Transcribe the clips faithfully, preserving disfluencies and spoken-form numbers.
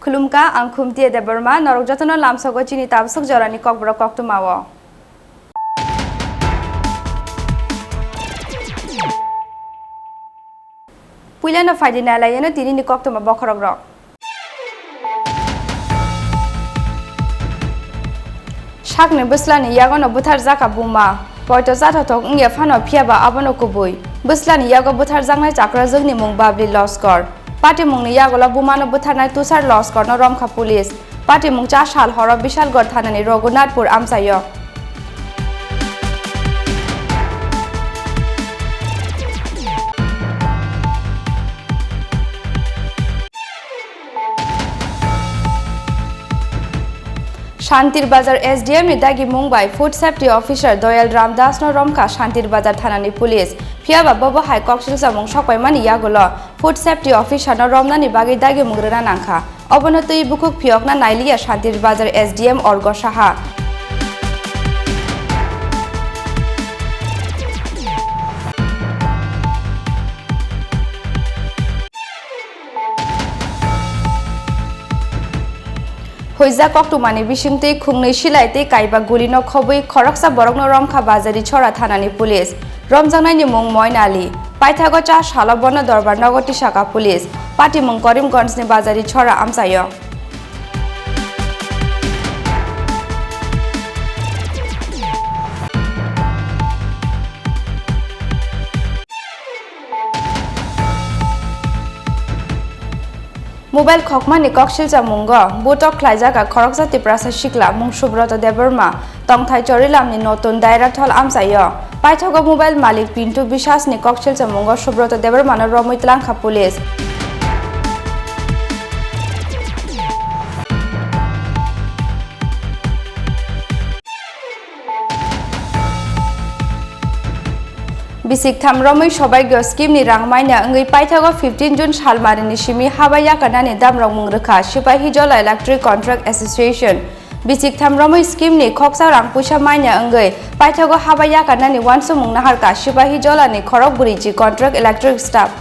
Khulumkha, ang Khumtiya Debbarma, norok jotono lamsogo chini tabswk jorani kokborok koktwmao. Puilano phaidi nailaiyano tinini koktwma bokhorokrok. Sakni bwslani yagono bwtharjakha buma. Poito chathothok wngya phano phiyaba abono kubui. Bwslani yago bwtharjaknai chakrajwkni mung Babli Loskor. Patimungni yagulo bumano bwtharnai Tushar Loskorno romkha police. Patimung cha sal horo Bishalgarh thanani Raghunathpur amchaio. Shantir Bazar S D M ni dagimung bai Food Safety Officer Doyal Ram Das no romkha Shantir Bazar thanani police. Phiyaba bobo hai koksil chamung sokpaimani yagulo Food Safety Officer no romnani bagwi dagimung rwna nangkha. Obono twi bukhuk phiyokna nailiya Shantir Bazar S D M Orgo Saha. Huijak koktwmani bisingtwi khungnwi silai tei kaiba gulino khobwi khoroksa borokno romkha Bazari Chora thanani police. Romjaknaini mung Moin Ali. Paithago cha salo bono dorbar nogo tisaka police. Patimung Karimganjni Bazari Chora amchaio. Mobile khokmani koksilcha mungo butok khlaijak khoroksa Tiprasa sikla mung Subroto Debbarma, tongthai Chorilamni Notun Dairathol amchaio. Paithago mobile malik Pintu Bisasni koksilcha mungo Subroto Debbarmano romwi tlangkha police. Bisik tham romwi sobaigyo scheme ni rang maina wngwi paithago fifteen June salmarini simi haba yakarnani damrok mung rwkha Sipahijola Electric Contract Association. Bisik tham romwi scheme ni khoksa rang puisa maina wngwi paithago haba yakarnani uansukmung naharkha Sipahijola ni khorok bwrwi ji contract electric staff.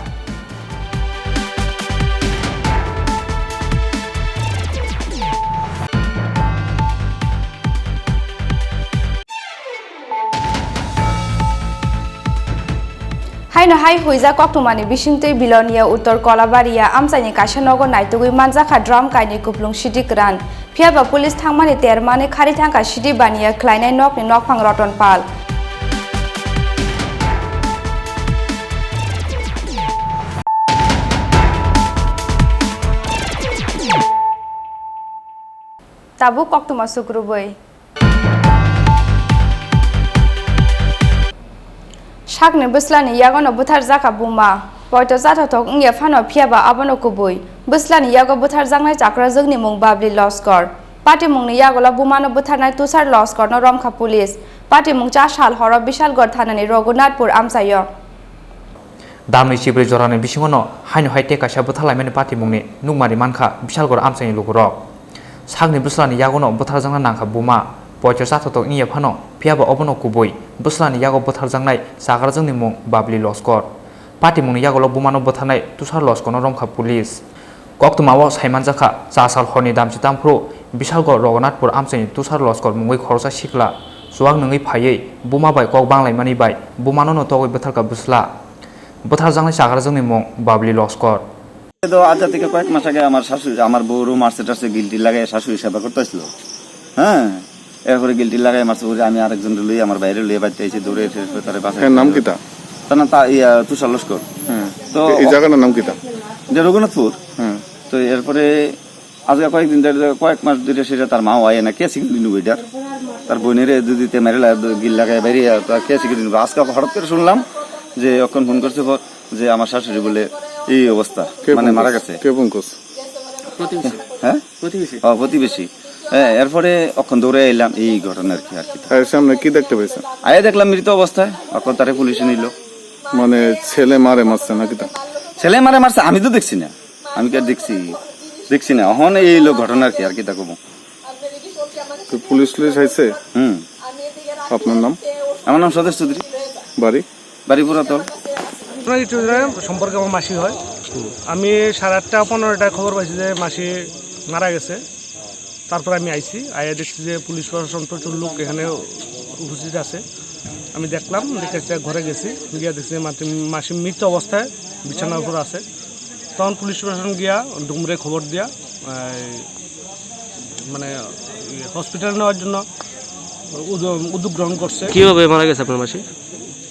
Haino hai huijak koktwmani bisingtwi Bilonia Uttor Kolabaria amchaini kaisa nogo naitugwi manjakha drum kaini kuplung sidi kwran. Phiyaba police thangmani termani khari thangkha sidi baniya khlainai nokni nokphang Roton Pal. Tabuk koktwma sukrubwi. Sakni bwslani yagono bwtharjakha buma. Poito chathothok wngya phano phiyaba abono kubui. Bwslani yago bwtharjaknai chakrajwkni mung Babli Loskor. Patimungni yagulo bumano bwtharnai Tushar Loskorno romkha police. Patimung cha sal horo Bishalgarh thanani Raghunathpur amchaio. Damni chibrwi jorani bisingono haino hai tei kaisa bwtharlaimani patimungni nukmari mankha Bishalgarh amchaini lukurok. Sakni bwslani yagono bwtharjakna nangkha buma, poito chathothok wngya phano, phiyaba obono kubui bwslani yago bwtharjaknai chakrajwkni mung Babli Loskor. Patimungni yagulo bumano bwtharnai Tushar Loskorno romkha police. Koktwmao saimanjakha, cha sal horni damchi tamphru Bishalgarh Raghunathpur amchaini Tushar Loskor mungwi khoroksa sikla chuwak nungwi phaiwi buma bai kok banglaimani bai bumanono togwi bwtharkha bwsla. Bwtharjaknai chakrajwkni mung Babli Loskor. তো আজ থেকে কয়েক মাস আগে আমার শাশুড়ি, আমার বউ রুম আসছে টাসছে, গিলটি লাগাই শাশুড়ি সেবা করতেছিল। হ্যাঁ, এরপরে গিলটি লাগাই মারছে, পরে আমি আরেকজন লই, আমার বাইরে লই বাড়িতে এসে দৌড়ে এসে এসে তারে বাসায় হ্যাঁ, নাম কিতা? তার নাম তা-, ইয়া, তুষার লস্কর। হ্যাঁ। তো এই জায়গাটার নাম কিতা? যে রঘুনাথপুর। হ্যাঁ। তো এরপরে আজকে কয়েকদিন ধরে, কয়েক মাস ধরে সেটা তার মাও আয় না, কে সিকিউরিটি নিব এটার? তার বোনের যদি তে মেরে লা-, গিল লাগায় বাইরে, তা কে সিকিউরিটি নিব? আজকে হঠাৎ করে শুনলাম যে অখন ফোন করছে পর যে আমার শাশুড়ি বলে এই অবস্থা, কে মানে ফোন মারা করছে? গেছে। কে ফোন করছে? প্রতিবেশী। হ্যাঁ? প্রতিবেশী। ও, প্রতিবেশী। হ্যাঁ, এরপরে অখন দৌড়ে এলাম, এই ঘটনা আর কি, আর কি। আর সামনে কি দেখতে পেয়েছেন? আয়া দেখলাম মৃত অবস্থায়, অখন তারে পুলিশে নিল। মানে ছেলে মারে মারছে নাকি তা? ছেলে মারে মারছে, আমি তো দেখছি না। আমি কি আর দেখছি? দেখছি না। অখন এই লোক ঘটনা আর কি, আর কি তা কব? তো পুলিশ টুলিশ আইছে? হুম। আপনার নাম? আমার নাম স্বদেশ চৌধুরী। বাড়ি? বাড়ি পুরাতল। আপনার একটু সম্পর্কে আমার মাসি হয়। আমি সাড়ে আটটা পনেরোটায় খবর পাইছি যে মাসি মারা গেছে। তারপর আমি আইছি, আইয়া দেখছি যে পুলিশ প্রশাসন প্রচুর লোক এখানে উপস্থিত আছে। আমি দেখলাম, দেখে একটা ঘরে গেছি, গিয়া দেখছি যে মাটি-, মাসি মৃত অবস্থায় বিছানার উপর আছে। তখন পুলিশ প্রশাসন গিয়া ডুমরে খবর দিয়া, এই, মানে, ইয়ে, হসপিটাল নেওয়ার জন্য উদ-, উদ্যোগ গ্রহণ করছে। কিভাবে মারা গেছে আপনার মাসি?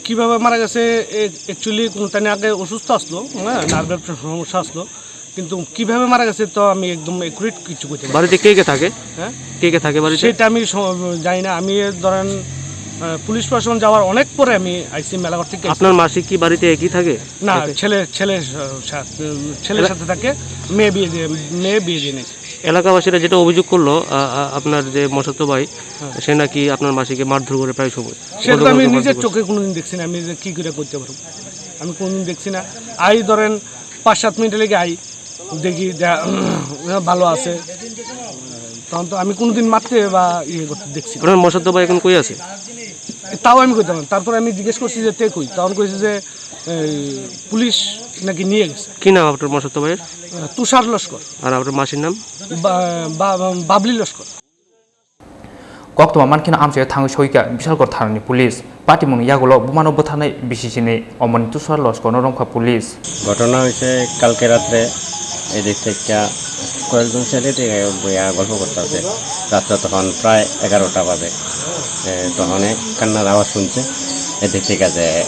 কিভাবে মারা গেছে, এ-, actually কোনো তাই আগে অসুস্থ আসলো, হ্যাঁ, নার্ভের সমস্যা আসলো, কিন্তু কিভাবে মারা গেছে তো আমি একদম অ্যাকুরেট কিছু করতে পারি না। বাড়িতে কে কে থাকে? হ্যাঁ? কে কে থাকে বাড়িতে? সেটা আমি স-, জানি না। আমি ধরেন, আহ, পুলিশ প্রশাসন যাওয়ার অনেক পরে আমি আইসি মেলাঘর থেকে আইসি। আপনার মাসি কি বাড়িতে একই থাকে? না, একে? ছেলে, ছেলে, আহ, সাথ-, উম, ছেলের এলা- সাথে থাকে, মেয়ে বিয়ে দিয়ে, মেয়ে বিয়ে দিয়ে নিয়েছে। এলাকাবাসীরা যেটা অভিযোগ করলো, আ, আ, আপনার যে মশাতো ভাই, হ্যাঁ। সে নাকি আপনার মাসিকে মারধর করে প্রায় সময়। সেটা তো আমি গতকালকে নিজের মারধর করে। চোখে কোনোদিন দেখছি না, আমি যে কি করে করতে পারবো, আমি কোনোদিন দেখছি না। আই ধরেন পাঁচ সাত মিনিট লেগে আই, দেখি দে-, ভালো আছে, তখন তো আমি কোনোদিন মারতে বা ইয়ে করতে দেখছি না। আপনার মশাতো ভাই এখন কই আছে? তাও আমি কইতাম না। তারপরে আমি জিজ্ঞেস করছি যে তে কই, তখন কইছে যে এই, পুলিশ নাকি নিয়ে গেছে। কি নাম আপনার মশাতো ভাইয়ের? আহ, তুষার লস্কর। আর আপনার মাসির নাম? বা-, বা-, বাবলি Laskar. Koktwma mankhe no amchaio thangwi soika Bishalgarh thanani police. Patimungni yagulo bumano bwtharnai bisi sini omoni Tushar Loskorno romkha police. ঘটনা হয়েছে কালকে রাত্রে, এদিক থেকে কয়েকজন ছেলে থেকে বইয়া গল্প করতে আছে। রাত্রে তখন প্রায় এগারোটা বাজে। এ, তখন কান্নার আওয়াজ শুনছে। এদিক থেকে যে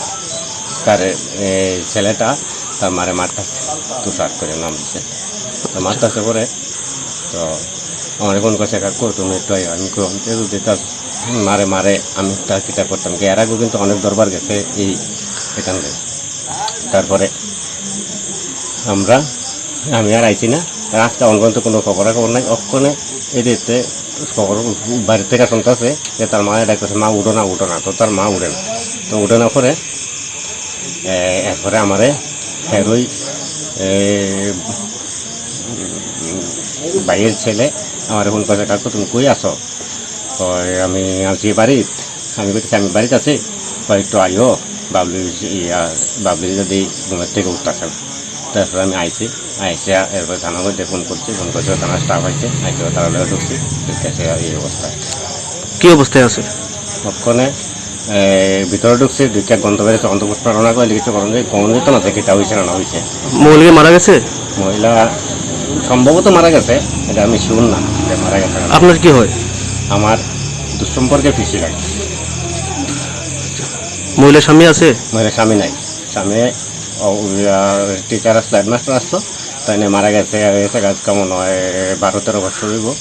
তার, এ, ছেলেটা তার মারে মারতেছে, তুষার করে নাম দিছে। তো মারতেছে পরে, তো আমার ফোন করছে, "কাকু, তুমি একটু আইও।" আমি কই, "আমি তো যদি তার মারে মারে, আমি তার কিতা করতাম কি?" এর আগেও কিন্তু অনেক দরবার গেছে এই এখানে। তারপরে আমরা, আমি আর আইছি না। আর আজকে অনগন্ত কোনো খবর খবর নাই। অক্ষণে এদিকে খবর বাইরে থেকে শুনতেছে যে তার মা ডাকতেছে, "মা, উঠো না, উঠো না।" তো তার মা উঠে না। তো উঠে না পরে, এ, এরপরে আমারে হেরোই, এ, ভাইয়ের ছেলে আমার ফোন করে, "কাকু, তুমি কই আছো?" কয়, "আমি আছি বাড়িত।" আমি বলতেছি, "আমি বাড়িত আছি।" কয়, "একটু আইও।" বাবলি, ইয়া, বাবলি যদি ঘুমের থেকে উঠতেছে না। তারপরে আমি আইছি, আইসে এরপরে থানার মধ্যে ফোন করছি, ফোন করছে, থানার স্টাফ আইছে, আইসে তারা লগে ঢুকছি, ঢুকে সে এই অবস্থা। কি অবস্থায় আছে? ওখানে, এ, ভিতরে ঢুকছি, ঢুকে গন্ধ বেরোচ্ছে, অন্তঃপুষ্প রওনা করে লিখেছে, গরম দিয়ে গন্ধ তো না দেখে তা হয়েছে না, না হয়েছে। মহিলা কি মারা গেছে? মহিলা সম্ভবত মারা গেছে, এটা আমি শিওর না যে মারা গেছে না। আপনার কি হয়? আমার দুঃসম্পর্কে পিছিয়ে লাগে। মহিলা স্বামী আছে? মহিলা স্বামী নাই। স্বামী, ও, ইয়া, টিচার আসতো, হেডমাস্টার আসতো, তাই নিয়ে মারা গেছে, গেছে আজকে মনে হয় বারো তেরো বছর হইব।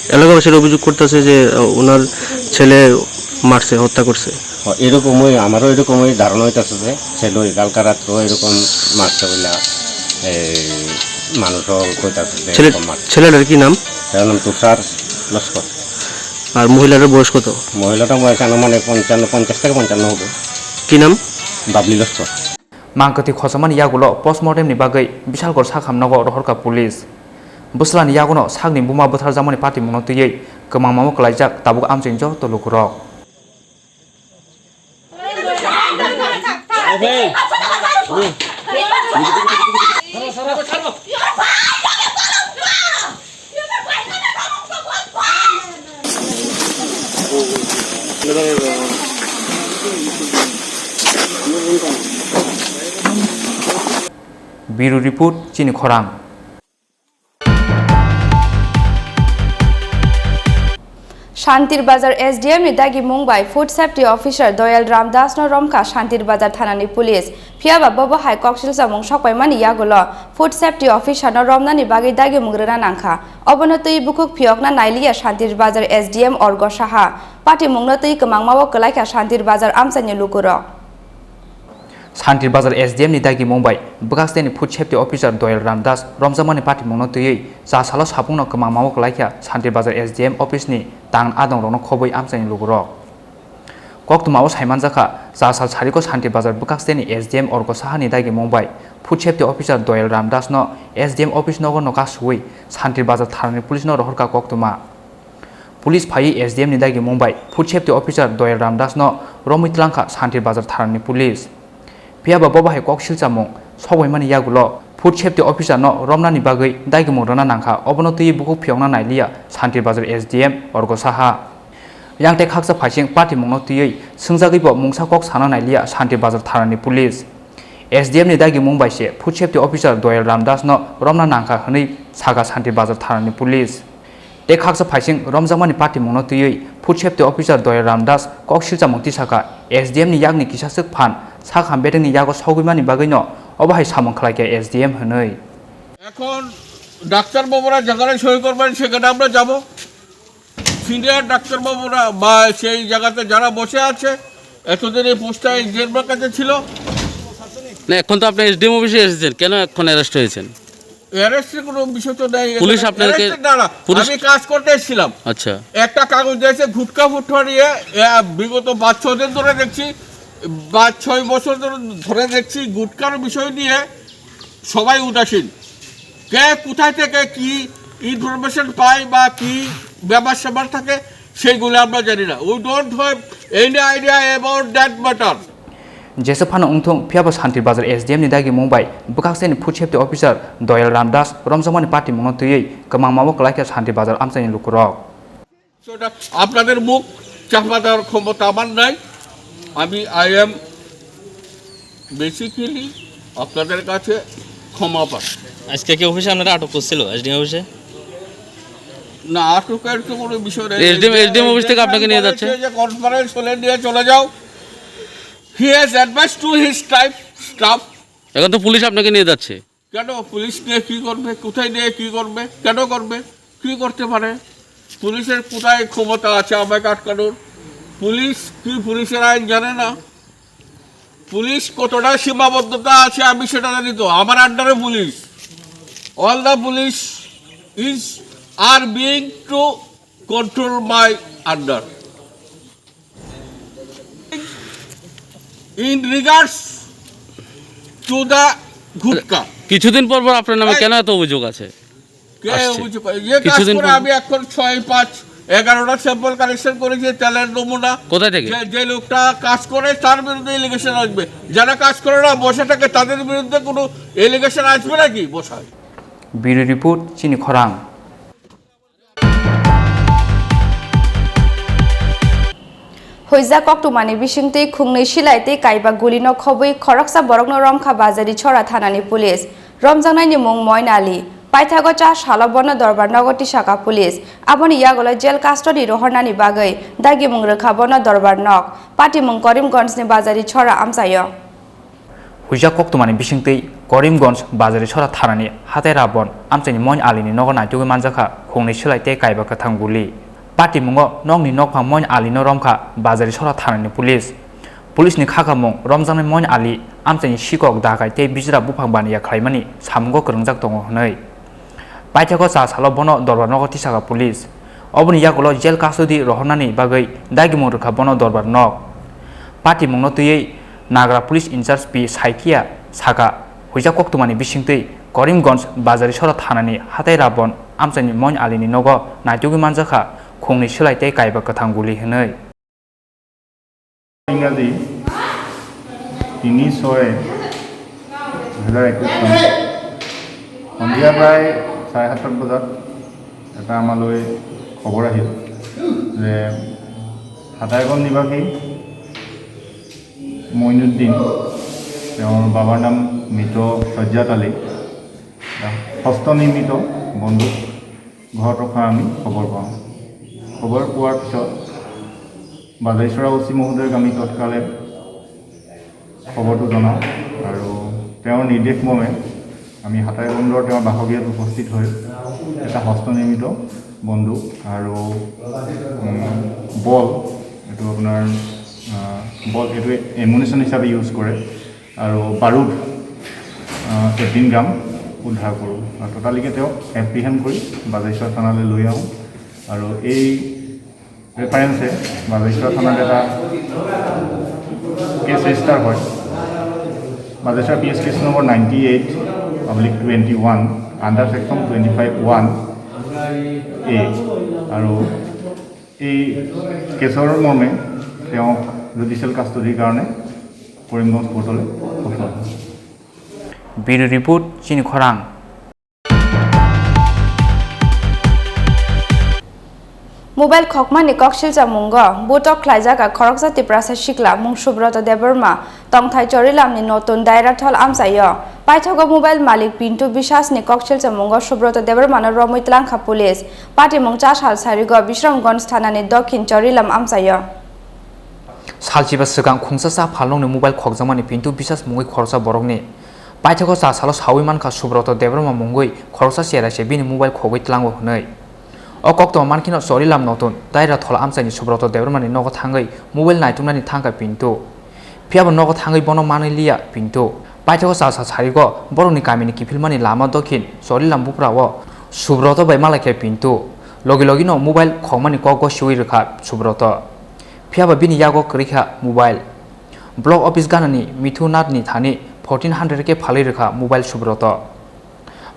এলাকাবাসীরা অভিযোগ করতেছে যে, আহ, ওনার ছেলে মারছে, হত্যা করছে। ও, এরকমই, আমারও এরকমই ধারণা হইতেছে যে ছেলে ওই কালকা রাত্রেও এরকম মারছে বলে, এই, মানুষও কইতাছে যে ছেলে-, এরকম মারছে। ছেলেটার কি নাম? তার নাম তুষার লস্কর। আর মহিলাটার বয়স কত? মহিলাটার বয়স আনুমানিক পঞ্চান্ন, পঞ্চাশ থেকে পঞ্চান্ন হবে। কি নাম? বাবলি Laskar. Mangkwthwi khochamani yagulo postmortem ni bagwi Bishalgarh sakham nogo rohorkha police. Bwslani yaguno sakni buma bwtharjakmani patimungno twiwi kwmangmamo kwlaijak tabuk amchaini joto lukurok. Bureau Report, Chini Khorang. Shantir Bazar S D M ni dagimung bai Food Safety Officer Doyal Ram Das no romkha Shantir Bazar thanani police. Phiyaba bobo hai koksilsamung sokpaimani yagulo Food Safety Officer no romnani bagwi dagimung rwna nangkha. Obono twi bukhuk phiyokna nailiya Shantir Bazar S D M Orgo Saha. Patimungno twi kwmangma o kwlaikha Shantir Bazar amchaini lukurok. Shantir Bazar S D M ni dagimung bai bwkaksteni Food Safety Officer Doyal Ram Das romjakmani patimungno twiwi cha salo sabungno kwmangma o kwlaikha Shantir Bazar S D M office ni tang adongrokno khobwi amchaini lukurok. Koktwma o saimanjakha, cha sal sariko Shantir Bazar bwkaksteni S D M Orgo Saha ni dagimung bai Food Safety Officer Doyal Ram Das no S D M office nogo no kasui Shantir Bazar thanani police no rohorkha koktwma. Police phaiwi S D M ni dagimung bai Food Safety Officer Doyal Ram Das no romwi twlangkha Shantir Bazar thanani police. Phiyaba bobo hai koksilsamung sokbaimani yagulo Food Safety Officer no romnani bagwi dagimung rwna nangkha, obono twiwi bukhuk phiyokna nailiya Shantir Bazar S D M Orgo Saha. Yang tei khaksa phaising patimungno twiwi swngjagwibo mungsa kok sana nailiya Shantir Bazar thanani police. S D M ni dagimung bai se Food Safety Officer Doyal Ram Das no romna nangkha hwnwi sakha Shantir Bazar thanani police. Tei khaksa phaising romjakmani patimungno twiwi Food Safety Officer Doyal Ram Das kok silchamung tisakha, S D M ni yakni kisa swk phan sak ham bedengni yago sogwimani bagwino obo hai samung khlaikha S D M hwnwi. এখন ডাক্তারবাবুরা যেখানে সই করবেন সেখানে আমরা যাব। সিনিয়র ডাক্তারবাবুরা বা সেই জায়গাতে যারা বসে আছে, এতদিন এই পোস্টটা এসডিএম এর কাছে ছিল। না, এখন তো আপনি এসডিএম অফিসে এসেছেন, কেন এখন অ্যারেস্ট হয়েছেন? অ্যারেস্টের কোনো বিষয় তো নেই। পুলিশ আপনাকে, অ্যারেস্টের না, না, পুলিশ আমি কাজ করতে এসেছিলাম। আচ্ছা। একটা কাগজ দিয়েছে, গুটখা ফুটখা নিয়ে, এ, বিগত পাঁচ ছয় দিন ধরে দেখছি, পাঁচ ছয় বছর ধরে, ধরে দেখছি গুটখার বিষয় নিয়ে সবাই উদাসীন। কে কোথায় থেকে কি ইনফরমেশন পায় বা কি ব্যাপার স্যাপার থাকে, সেইগুলো আমরা জানি না। We don't have any idea about that matter. Jesa phano wngthung, phiyaba Shantir Bazar S D M ni dagimung bai bwkhakseni Food Safety Officer Doyal Ram Das romjakmani patimungno twiwi kwmangma o kwlaikha Shantir Bazar amchaini lukurok. সেটা আপনাদের মুখ চাপা দেওয়ার ক্ষমতা আমার নাই। আমি, I am basically আপনাদের কাছে ক্ষমা প্রার্থী। আজকে কি অফিসে আপনারা আটক করছিল, এসডিএম অফিসে? না, আটকের তো কোনো বিষয় নেই। এসডিএম, এসডিএম অফিস থেকে আপনাকে নিয়ে যাচ্ছে? বলেছে যে কনফারেন্স হলে নিয়ে চলে যাও। He has advised to his staff, staff. এখন তো পুলিশ আপনাকে নিয়ে যাচ্ছে। কেন পুলিশ নিয়ে কি করবে? কোথায় নিয়ে কি করবে? কেন করবে? কি করতে পারে? পুলিশের কোথায় ক্ষমতা আছে আমাকে আটকানোর? পুলিশ কি পুলিশের আইন জানে না? পুলিশ কতটা সীমাবদ্ধতা আছে আমি সেটা জানি তো। আমার আন্ডারে police. All the police is are being to control my under. In regards to the gutkha. কিছুদিন পর পর আপনার নামে এই কেন এত অভিযোগ আছে? কে আসছে। অভিযোগ করে? যে কাজ কিছুদিন করে পর আমি এখন ছয় পাঁচ এগারোটা স্যাম্পল কালেকশন করেছি তেলের নমুনা। কোথায় থেকে? যে, যে লোকটা কাজ করে তার বিরুদ্ধে এলিগেশন আসবে, যারা কাজ করে না বসে থাকে তাদের বিরুদ্ধে কোনো এলিগেশন আসবে নাকি বসায়? Bureau report, Chini Khorang. Huijak koktwmani bisingtwi khungnwi silai tei kaiba gulino khobwi khoroksa borokno romkha Bazari Chora thanani police. Romjaknaini mung Moin Ali. Paithago cha salo bono dorbar nogo tisakha police. Aboni yagulo jail custody rohornani bagwi dagimung rwkha bono dorbar nok. Patimung Karimganjni Bazari Chora amchaio. Huijak koktwmani bisingtwi Karimganj Bazari Chora thanani hatai Rabon amchaini Moin Alini nogo naitugwi manjakha khungnwi silai tei kaiba kwthang guli. Patimungo nokni nokphang Moin Alino romkha Bazari Chora thanani police. Police ni khakamung romjaknai Moin Ali amchaini sikok dakai tei bijra buphang baniya khlaimani samungo kwrwngjak tongo hwnwi. Paithago cha salo bono dorbar nogo tisakha police. Oboni yagulo jail custody rohornani bagwi dagimung rwkha bono dorbar nok. Patimungno twiwi Nagra police in charge P Saikia sakha, huijak koktwmani bisingtwi Karimganj Bazari Sora thanani hatai Rabon amchaini Moin Alini nogo naitugwi manjakha khungnwi silai tei kaiba kwthang guli hwnwi. ইংৰাজী তিনি ছয় দুহেজাৰ একৈছ চন সন্ধিয়া প্ৰায় চাৰে সাতটা বজাত এটা আমালৈ খবৰ আহিল যে হাটাইগঞ্জ নিবাসী মইনুদ্দিন, তেওঁৰ বাবাৰ নাম মৃত সজ্জাদ আলী, হস্তনিৰ্মিত বন্দুক ঘৰত ৰখা আমি খবৰ পাওঁ। খবৰ পোৱাৰ পিছত বাজাইছৰা অ চি মহোদয়ক আমি তৎকালে খবৰটো জনাওঁ আৰু তেওঁৰ নিৰ্দেশ মৰ্মে আমি হাতাই বন্দৰ তেওঁৰ বাসগৃহত উপস্থিত হৈ এটা হস্তনিৰ্মিত বন্দুক আৰু, উম, বল, এইটো আপোনাৰ, আহ, বল, এইটো এমুনিশ্যন হিচাপে ইউজ কৰে আৰু বাৰুদ, আহ, এইটিন গ্ৰাম উদ্ধাৰ কৰোঁ আৰু ততালিকে তেওঁক এপ্ৰিহেণ্ড কৰি বাজাইছৰা থানালৈ লৈ আহোঁ আৰু এই ৰেফাৰেন্সে বাজাইছৰা থানাত এটা কেছ ৰেজিষ্টাৰ হয়। বাজাইছৰা P S case number ninety eight oblique twenty one under section twenty five one A আৰু এই কেছৰ মৰ্মে তেওঁক জুডিচিয়েল কাষ্টডিৰ কাৰণে কৰিমগঞ্জ কোৰ্টলৈ পঠোৱা হয়। Bureau report, Chini Khorang. Mobile khokmani koksilcha mungo butok khlaijak a khoroksa Tiprasa sikla mung Subroto Debbarma tongthai Chorilamni notun Dairathol amchaio. Paithago mobile malik Pintu Bisasni koksilcha mungo Subroto Debbarmano romwi tlangkha police. Patimung cha sal sarigo Bisramganj thanani dokhin Chorilam amchaio. Salchiba swkang khungsa cha phalnokni mobile khokjakmani Pintu Bisas mungwi khoroksa borokni. Paithago cha salo sawi mankha Subroto Debbarma mungwi khoroksa cheraise bini mobile khogwi tlango hwnwi. O koktwma mankheno Chorilam notun Dairathol amchaini Subroto Debbarmani nogo thangwi mobile naituknani thangkha Pintu. Phiyabo nogo thangwi bono manwi liya Pintu. Paithago cha sal sarigo borokni kamini kiphilmani lama dokhin Chorilam buprao Subroto bai malaikha Pintu. Logi logino mobile khokmani kokgo siwi rwkha Subroto. Phiyaba bini yago kwrwikha mobile. Block office ganani Mithu Nathni thani fourteen hundred khe phalwi rwkha mobile Subroto.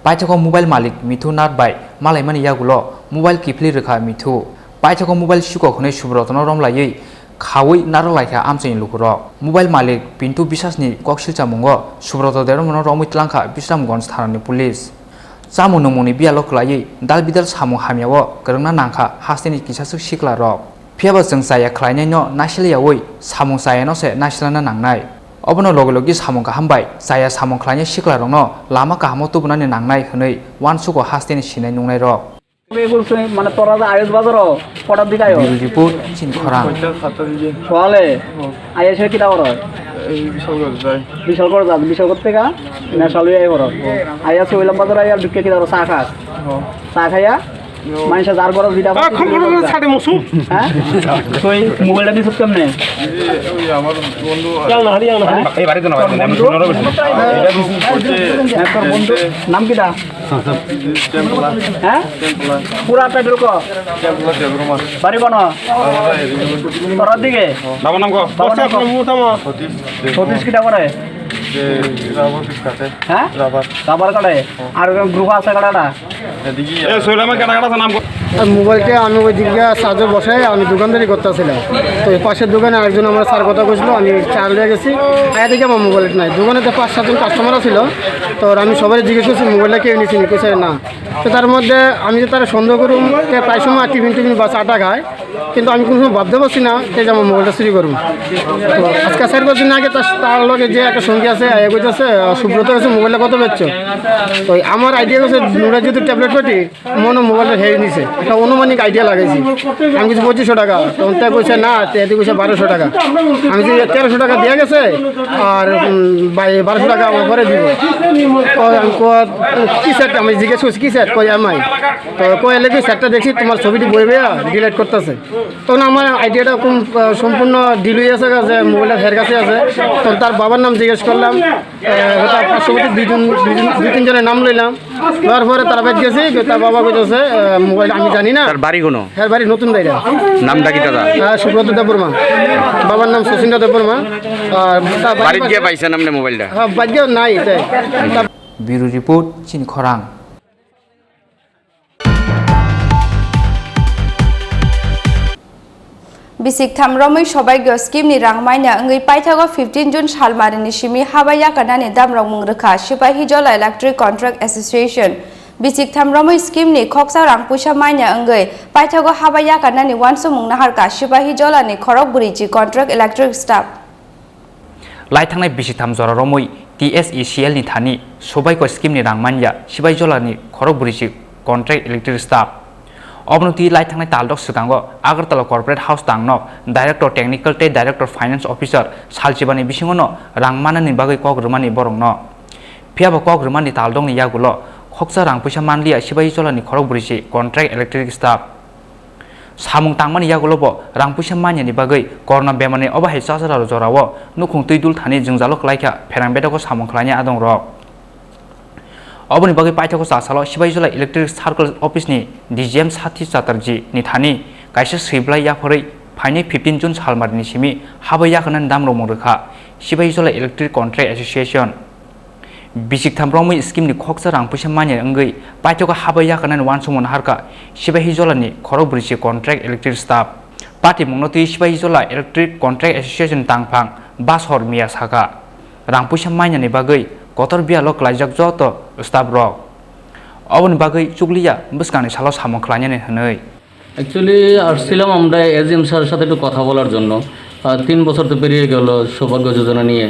Paithago mobile malik Mithu Nath bai malaimani yagulo mobile kiphilwi rwkha Mithu. Paithago mobile sikok hwnwi Subrotono romlaiwi khawi narwk laikha amchaini lukurok. Mobile malik Pintu Bisasni koksilchamungo Subroto Debbarmano romwi tlangkha Bisramganj thanani police. Chamung nungmungni biyalo kwlaiwi dal bidal samung hamyao kwrwngna nangkha hasteni kisaswk siklarok. Phiyaba chwng chaya khlainaino naisiliyaui samung chayano se naisilna nangnai. Obono logi logi samung kaham bai chaya samung khlainai siklarokno lama kahamo tubunani nangnai hwnwi uansugo hasteni sinai nungnairok. মানে তোরা যে আইএস বাজারও কটার দিকে আয়ো? Bureau report, Chini Khorang. সকালে আইএস কিটা করো? বিশালগড় যাস, বিশালগড় থেকে নেশালুই আই করো। আইএস ওইলাম বাজার আইয়া ঢুকে কিটা করো? চা খাস? চা খাইয়া মানুষে যার বড় ভিড়া। হ্যাঁ, তুই মোবাইলটা দিস কেমনে? ওই আমার বন্ধু। ইয়াং না হারি, ইয়াং না হারি। এই বাড়িতে না, বন্ধু? হ্যাঁ, তোর বন্ধু নাম কিটা? হ্যাঁ? পুরা পেট্রোল কো? বাড়ি বানো? তোর দিকে? বাবার নাম কো? বাবার নাম কো? সতীশ কিটা করে? হ্যাঁ? রাবার কাটে। আর গ্রুপ আছে কাটাটা? এ, সৈলামে কাটা কাটা নাম কো? আর মোবাইলটা আমি ওই দিকে সাহায্য বসে আমি দোকানদারি করতেছিলাম। তো এই পাশের দোকানে আরেকজন আমার স্যার কথা কইছিল, আমি চা লইয়া গেছি। আয়া দেখি আমার মোবাইল নাই। দোকানে তো পাঁচ সাতজন কাস্টমার ছিল। তো আমি সবাই জিজ্ঞেস করছি, "মোবাইলটা কেউ নিছে নি?" কইছে, "না।" তো তার মধ্যে আমি যে তারা সন্দেহ করুম, তে প্রায় সময় টিফিন টিফিন বা চাটা খায়, কিন্তু আমি কোনো সময় ভাবতে পারছি না কে যে আমার মোবাইলটা চুরি করবো। তো আজকে চার পাঁচ দিন আগে তার, তার লগে যে একটা সঙ্গী আছে, এ কইতেছে, "সুব্রত কাছে মোবাইলটা কত বেচছো?" ওই আমার আইডিয়া গেছে, নুরা যেহেতু ট্যাবলেট পার্টি, মনে মোবাইলটা হেরে নিছে, একটা আনুমানিক আইডিয়া লাগাইছি। আমি কিছু পঁচিশশো টাকা, তখন তাই কইছে, "না, তে এতে কইছে বারোশো টাকা।" আমি যে তেরোশো টাকা দিয়ে গেছে, আর, উম, ভাই, বারোশো টাকা আমার পরে দিব। তো আমি কো-, "কি সেট?" আমি জিজ্ঞেস করছি, "কি সেট?" কই, "এমআই।" তো কই, "এলে কি সেটটা দেখছি, তোমার ছবিটি বই বইয়া ডিলিট করতেছে।" তখন আমার আইডিয়াটা কোন, আহ, সম্পূর্ণ ডিল হয়ে গেছে, যে মোবাইলটা হের কাছে আছে। তখন তার বাবার নাম জিজ্ঞেস করলাম, আহ, তার পার্শ্ববর্তী দুইজন, দুইজন, দুই তিনজনের নাম লইলাম। লওয়ার পরে তারা বাইর গেছে, তার বাবা কইতেছে, আহ, মোবাইল আমি জানি না। তার বাড়ি কোনো? হ্যাঁ, বাড়ি নতুন বাইরা। নামটা কি দাদা? হ্যাঁ, সুব্রত দেববর্মা। বাবার নাম শচীন্দ্র দেববর্মা। আর তার বাড়ি বাড়িত গিয়ে পাশে পাইছেন আপনি মোবাইলটা? হ্যাঁ, বাড়িত গিয়ে নাই, এটাই। তার Bureau report, Chini Khorang. Bisik tham romwi sobaigyo scheme ni rang maina wngwi paithago fifteen June salmarini simi haba yakarnani damrok mung rwkha Sipahijola Electric Contract Association. Bisik tham romwi scheme ni khoksa rang puisa maina wngwi paithago haba yakarnani uansukmung naharkha Sipahijola ni khorok bwrwichi contract electric staff. Lai thangnai bisitham jora romwi T S E C L ni thani sobaiko scheme ni rang manya Sipahijola ni khorok bwrwichi contract electric staff. Obono twi lai thangnai taldok swkango Agartala Corporate House tangnok Director Technical tei Director Finance Officer salchibani bisingono rang manani bagwi kok rwmani borokno. Phiyaba kok rwmani taldokni yagulo khoksa rang puisa manliya Sibaijolani khorok brwichi contract electric staff. Samung tangmani yagulo bo rang puisa manyani bagwi corona bemarni obo hai chachara jorao nukhung twi dul thani jwngjalo kwlaikha pherang bedego samung khlainai adongrok. Oboni bagwi paithago chasalo Sibaijola Electric Circle Office ni D G M Sathi Chatterjee ni thani kaisa swiblai yapharwi phainai fifteen June salmarini simi habai yakarnani damrokmung rwkha Sibaijola Electric Contract Association. Bisik tham romwi scheme ni khoksa rang puisa manya wngwi paithago habai yakarnani uansukmung naharkha Sibaijola ni khorok brwichi contract electric staff. Patimungno twi Sibaijola Electric Contract Association tangphang Basor Miya sakha. Rang puisa mainani bagwi kotor biyalo klaijak joto staff rok. Oboni bagwi chukliya bwskangni salo samung khlainani hwnwi. Actually, আসছিলাম আমরা এজিএম স্যারের সাথে একটু কথা বলার জন্য। আহ, তিন বছর তো পেরিয়ে গেল সৌভাগ্য যোজনা নিয়ে।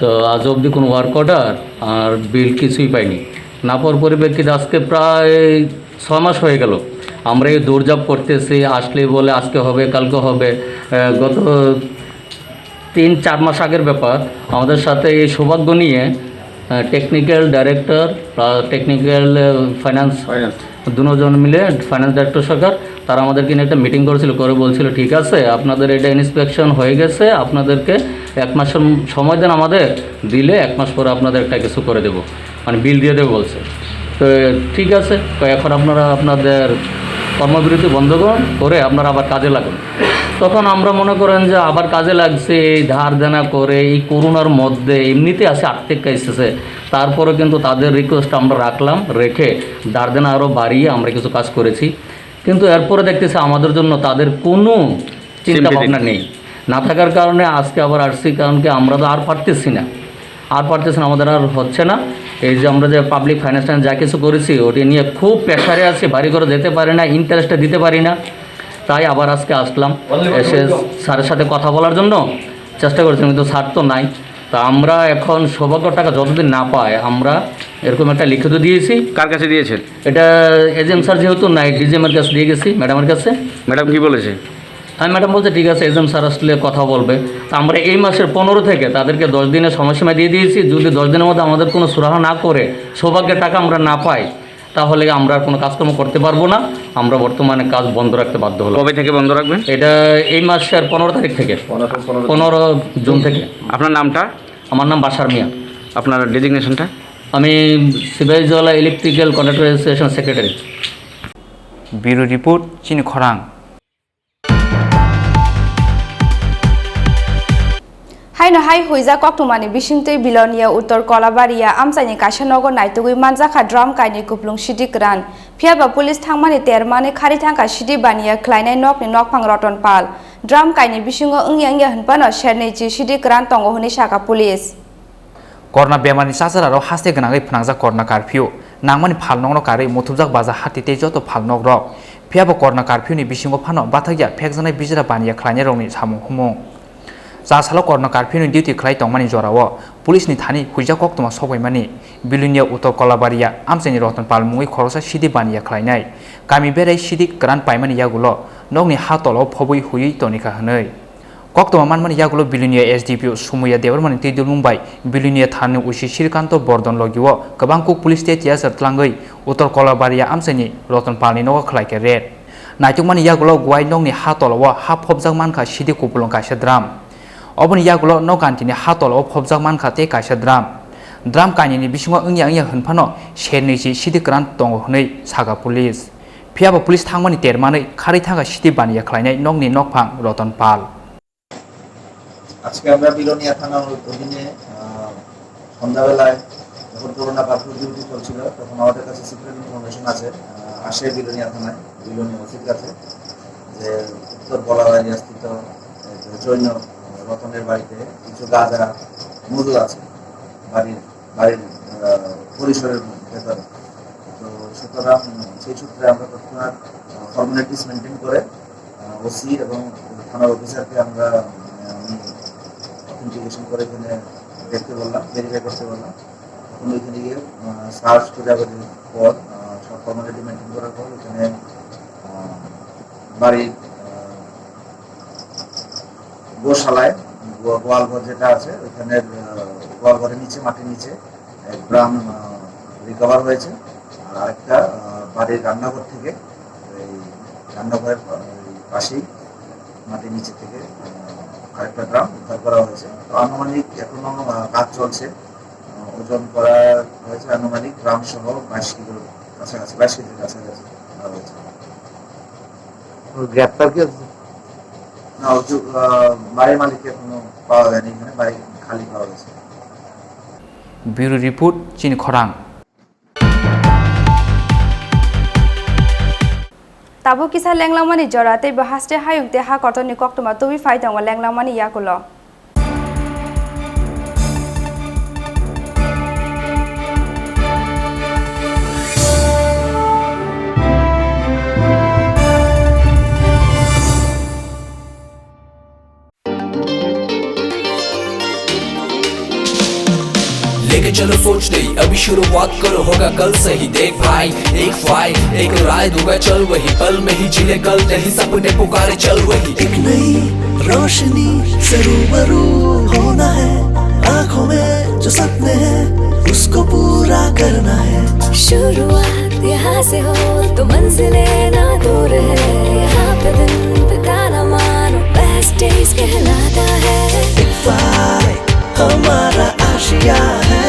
তো আজ অবধি কোনো ওয়ার্ক অর্ডার আর বিল কিছুই পাইনি। না পাওয়ার পরিপ্রেক্ষিতে আজকে প্রায় ছয় মাস হয়ে গেল। আমরা এই দৌড়ঝাঁপ করতেছি, আসলে বলে আজকে হবে, কালকে হবে। আহ, গত তিন চার মাস আগের ব্যাপার, আমাদের সাথে এই সৌভাগ্য নিয়ে, আহ, টেকনিক্যাল ডাইরেক্টর প্লাস টেকনিক্যাল, আহ, ফাইন্যান্স, ফাইন্যান্স। দুজন মিলে ফাইন্যান্স ডাইরেক্টর সরকার, তারা আমাদেরকে নিয়ে একটা মিটিং করেছিল, করে বলছিল, "ঠিক আছে, আপনাদের এটা ইন্সপেকশন হয়ে গেছে, আপনাদেরকে এক মাসের সময় দেন আমাদের, দিলে এক মাস পরে আপনাদের একটা কিছু করে দেবো।" মানে বিল দিয়ে দেবে বলছে। তো ঠিক আছে, তো এখন আপনারা আপনাদের কর্মবিরতি বন্ধ করুন, করে আপনারা আবার কাজে লাগুন। তখন আমরা মনে করেন যে আবার কাজে লাগছে, এই ধার দেনা করে, এই করোনার মধ্যে এমনিতে আছে আর্থিক ক্রাইসিসে, তারপরে কিন্তু তাদের রিকোয়েস্ট আমরা রাখলাম, রেখে ধার দেনা আরও বাড়িয়ে আমরা কিছু কাজ করেছি। কিন্তু এরপরে দেখতেছি আমাদের জন্য তাদের কোনো চিন্তা ভাবনা নেই। না থাকার কারণে আজকে আবার আসছি, কারণ কি আমরা তো আর পারতেছি না, আর পারতেছি না, আমাদের আর হচ্ছে না। এই যে আমরা যে পাবলিক ফাইন্যান্স যা কিছু করেছি, ওটি নিয়ে খুব প্রেশারে আছি, বাড়ি ঘরে যেতে পারি না, ইন্টারেস্টটা দিতে পারি না। তাই আবার আজকে আসলাম, এসে স্যারের সাথে কথা বলার জন্য চেষ্টা করছি, কিন্তু স্যার তো নাই। তা আমরা এখন সৌভাগ্য টাকা যতদিন না পায়, আমরা এরকম একটা লিখিত দিয়েছি। কার কাছে দিয়েছেন? এটা এজিএম স্যার যেহেতু নাই, ডিজিএম এর কাছে দিয়ে গেছি, ম্যাডামের কাছে। ম্যাডাম কি বলেছে? হ্যাঁ, ম্যাডাম বলছে, "ঠিক আছে, এজিএম স্যার আসলে কথা বলবে।" তো আমরা এই মাসের পনেরো থেকে তাদেরকে দশ দিনের সময়সীমা দিয়ে দিয়েছি। যদি দশ দিনের মধ্যে আমাদের কোনো সুরাহা না করে সৌভাগ্যের টাকা আমরা না পাই, তাহলে আমরা আর কোনো কাজকর্ম করতে পারবো না। আমরা বর্তমানে কাজ বন্ধ রাখতে বাধ্য হলাম। কবে থেকে বন্ধ রাখবেন? এটা এই মাসের পনেরো তারিখ থেকে। পনেরো জুন থেকে। আপনার নামটা? আমার নাম বাশার মিয়া। আপনার ডেজিগনেশনটা? আমি Sepahijala electrical contractor association secretary. Bureau report, Chini Khorang. Haino hai huijak koktwmani bisingtwi Bilonia Uttor Kolabaria amchaini kaisa nogo naitugwi manjakha drum kainwi kuplung sidi kwran. Phiyaba police thangmani termani khari thangkha sidi baniya khlainai nokni nokphang Roton Pal. Drum kainwi bisingo wngya wngya hwnphano sernwi chi sidi kwran tongo hwnwi sakha police. Corona bemarni chachararok haste gwnangwi phnangjak corona curfew. Nangmani phalnokno karwi muthubjak baja hati tei joto phalnokrok. Phiyaba corona curfewni bisingo phano bathakya phekjaknai bijra baniya khlainairokni samung humung. Chasalo corona curfewni duty khlai tongmani jorao police ni thani huijak koktwma sokbaimani Bilonia Uttor Kolabaria amchaini Roton Pal mungwi khoroksa sidi baniya khlainai. Kami berai sidi kwran paimani yagulo nokni ha tolao phobwi huiwi tonikha hwnwi. Koktwma manmani yagulo Bilonia S D P O Sumuya Debbarmani twi dulmung bai Bilonia thanani O C Srikanto Bordon logio kwbang kuk police tei tiyasa tlangwi Uttor Kolabaria amchaini Roton Palni nogo khlaikha raid. Naitukmani yagulo Guai nokni ha tolao ha phobjak mankha sidi kupulung kaisa drum. Oboni yagulo nok gantini ha tolao phobjak mankha tei kaisa drum. Drum kainwini bisingo wngya wngya hwnphano sernwi si sidi kwran tongo hwnwi sakha police. Phiyaba police thangmani termanwi kharwi thangkha sidi baniya khlainai nokni nokphang Roton Pal. আজকে আমরা বিলোনিয়া থানার অধীনে, আহ, সন্ধ্যাবেলায় যখন corona curfew duty চলছিল, তখন আমাদের কাছে সিক্রেট ইনফরমেশন আছে, আহ, আসে বিলোনিয়া থানায়, বিলোনিয়া ওসির কাছে, যে উত্তর বলাবাড়িয়া স্থিত এক জৈন রতনের বাড়িতে কিছু গাঁজা মজুদ আছে বাড়ির, বাড়ির, আহ, পরিসরের ভেতরে। তো সুতরাং সেই সূত্রে আমরা তৎক্ষণাৎ, আহ, ফর্মালিটিস মেনটেন করে, আহ, ওসি এবং থানার অফিসারকে আমরা, আহ, আমি অথেন্টিকেশন করে এখানে দেখতে বললাম, ভেরিফাই করতে বললাম। তখন ওইখানে গিয়ে, আহ, সার্চ খোঁজাখুঁজির পর, আহ, সব ফর্মালিটি মেনটেন করার পর ওখানে, আহ, বাড়ির, আহ, গোশালায়, গো-, গোয়ালঘর যেটা আছে, ওইখানের, আহ, গোয়ালঘরের নিচে, মাটির নিচে এক ড্রাম, আহ, রিকভার হয়েছে। আর আরেকটা, আহ, বাড়ির রান্নাঘর থেকে, এই রান্নাঘরের পা-, এই পাশেই মাটির নিচে থেকে, আহ, আরেকটা ড্রাম উদ্ধার করা হয়েছে। তো আনুমানিক এখনো, আহ, কাজ চলছে। আহ, ওজন করা হয়েছে আনুমানিক ড্রাম সহ বাইশ কিলোর কাছাকাছি, বাইশ কেজির কাছাকাছি ধরা হয়েছে। ও গ্রেপ্তার কি হয়েছে? না, ও যে, আহ, বাড়ির মালিককে এখনো পাওয়া যায়নি, এখানে বাড়ি খালি পাওয়া গেছে। Bureau report, Chini Khorang. Tabuk kisa lenglangmani jora tei bo haste hayung tei ha kotorni koktwma tubui phai tongo lenglangmani yakulo. लेके चलो सोच नई, अभी शुरुआत करो, होगा कल सही। देख भाई, एक फाइल, एक राय दूंगा, चल वही, पल में ही जी ले कल, नहीं सपने पुकारे, चल वही। एक नई रोशनी से रूबरू होना है, आंखों में जो सपने हैं, उसको पूरा करना है। शुरुआत यहाँ से हो तो मंजिलें ना दूर है, यहाँ पे दिन बिताना मानो बेस्ट डेज कहलाता है। एक फाइल हमारा आशिया है,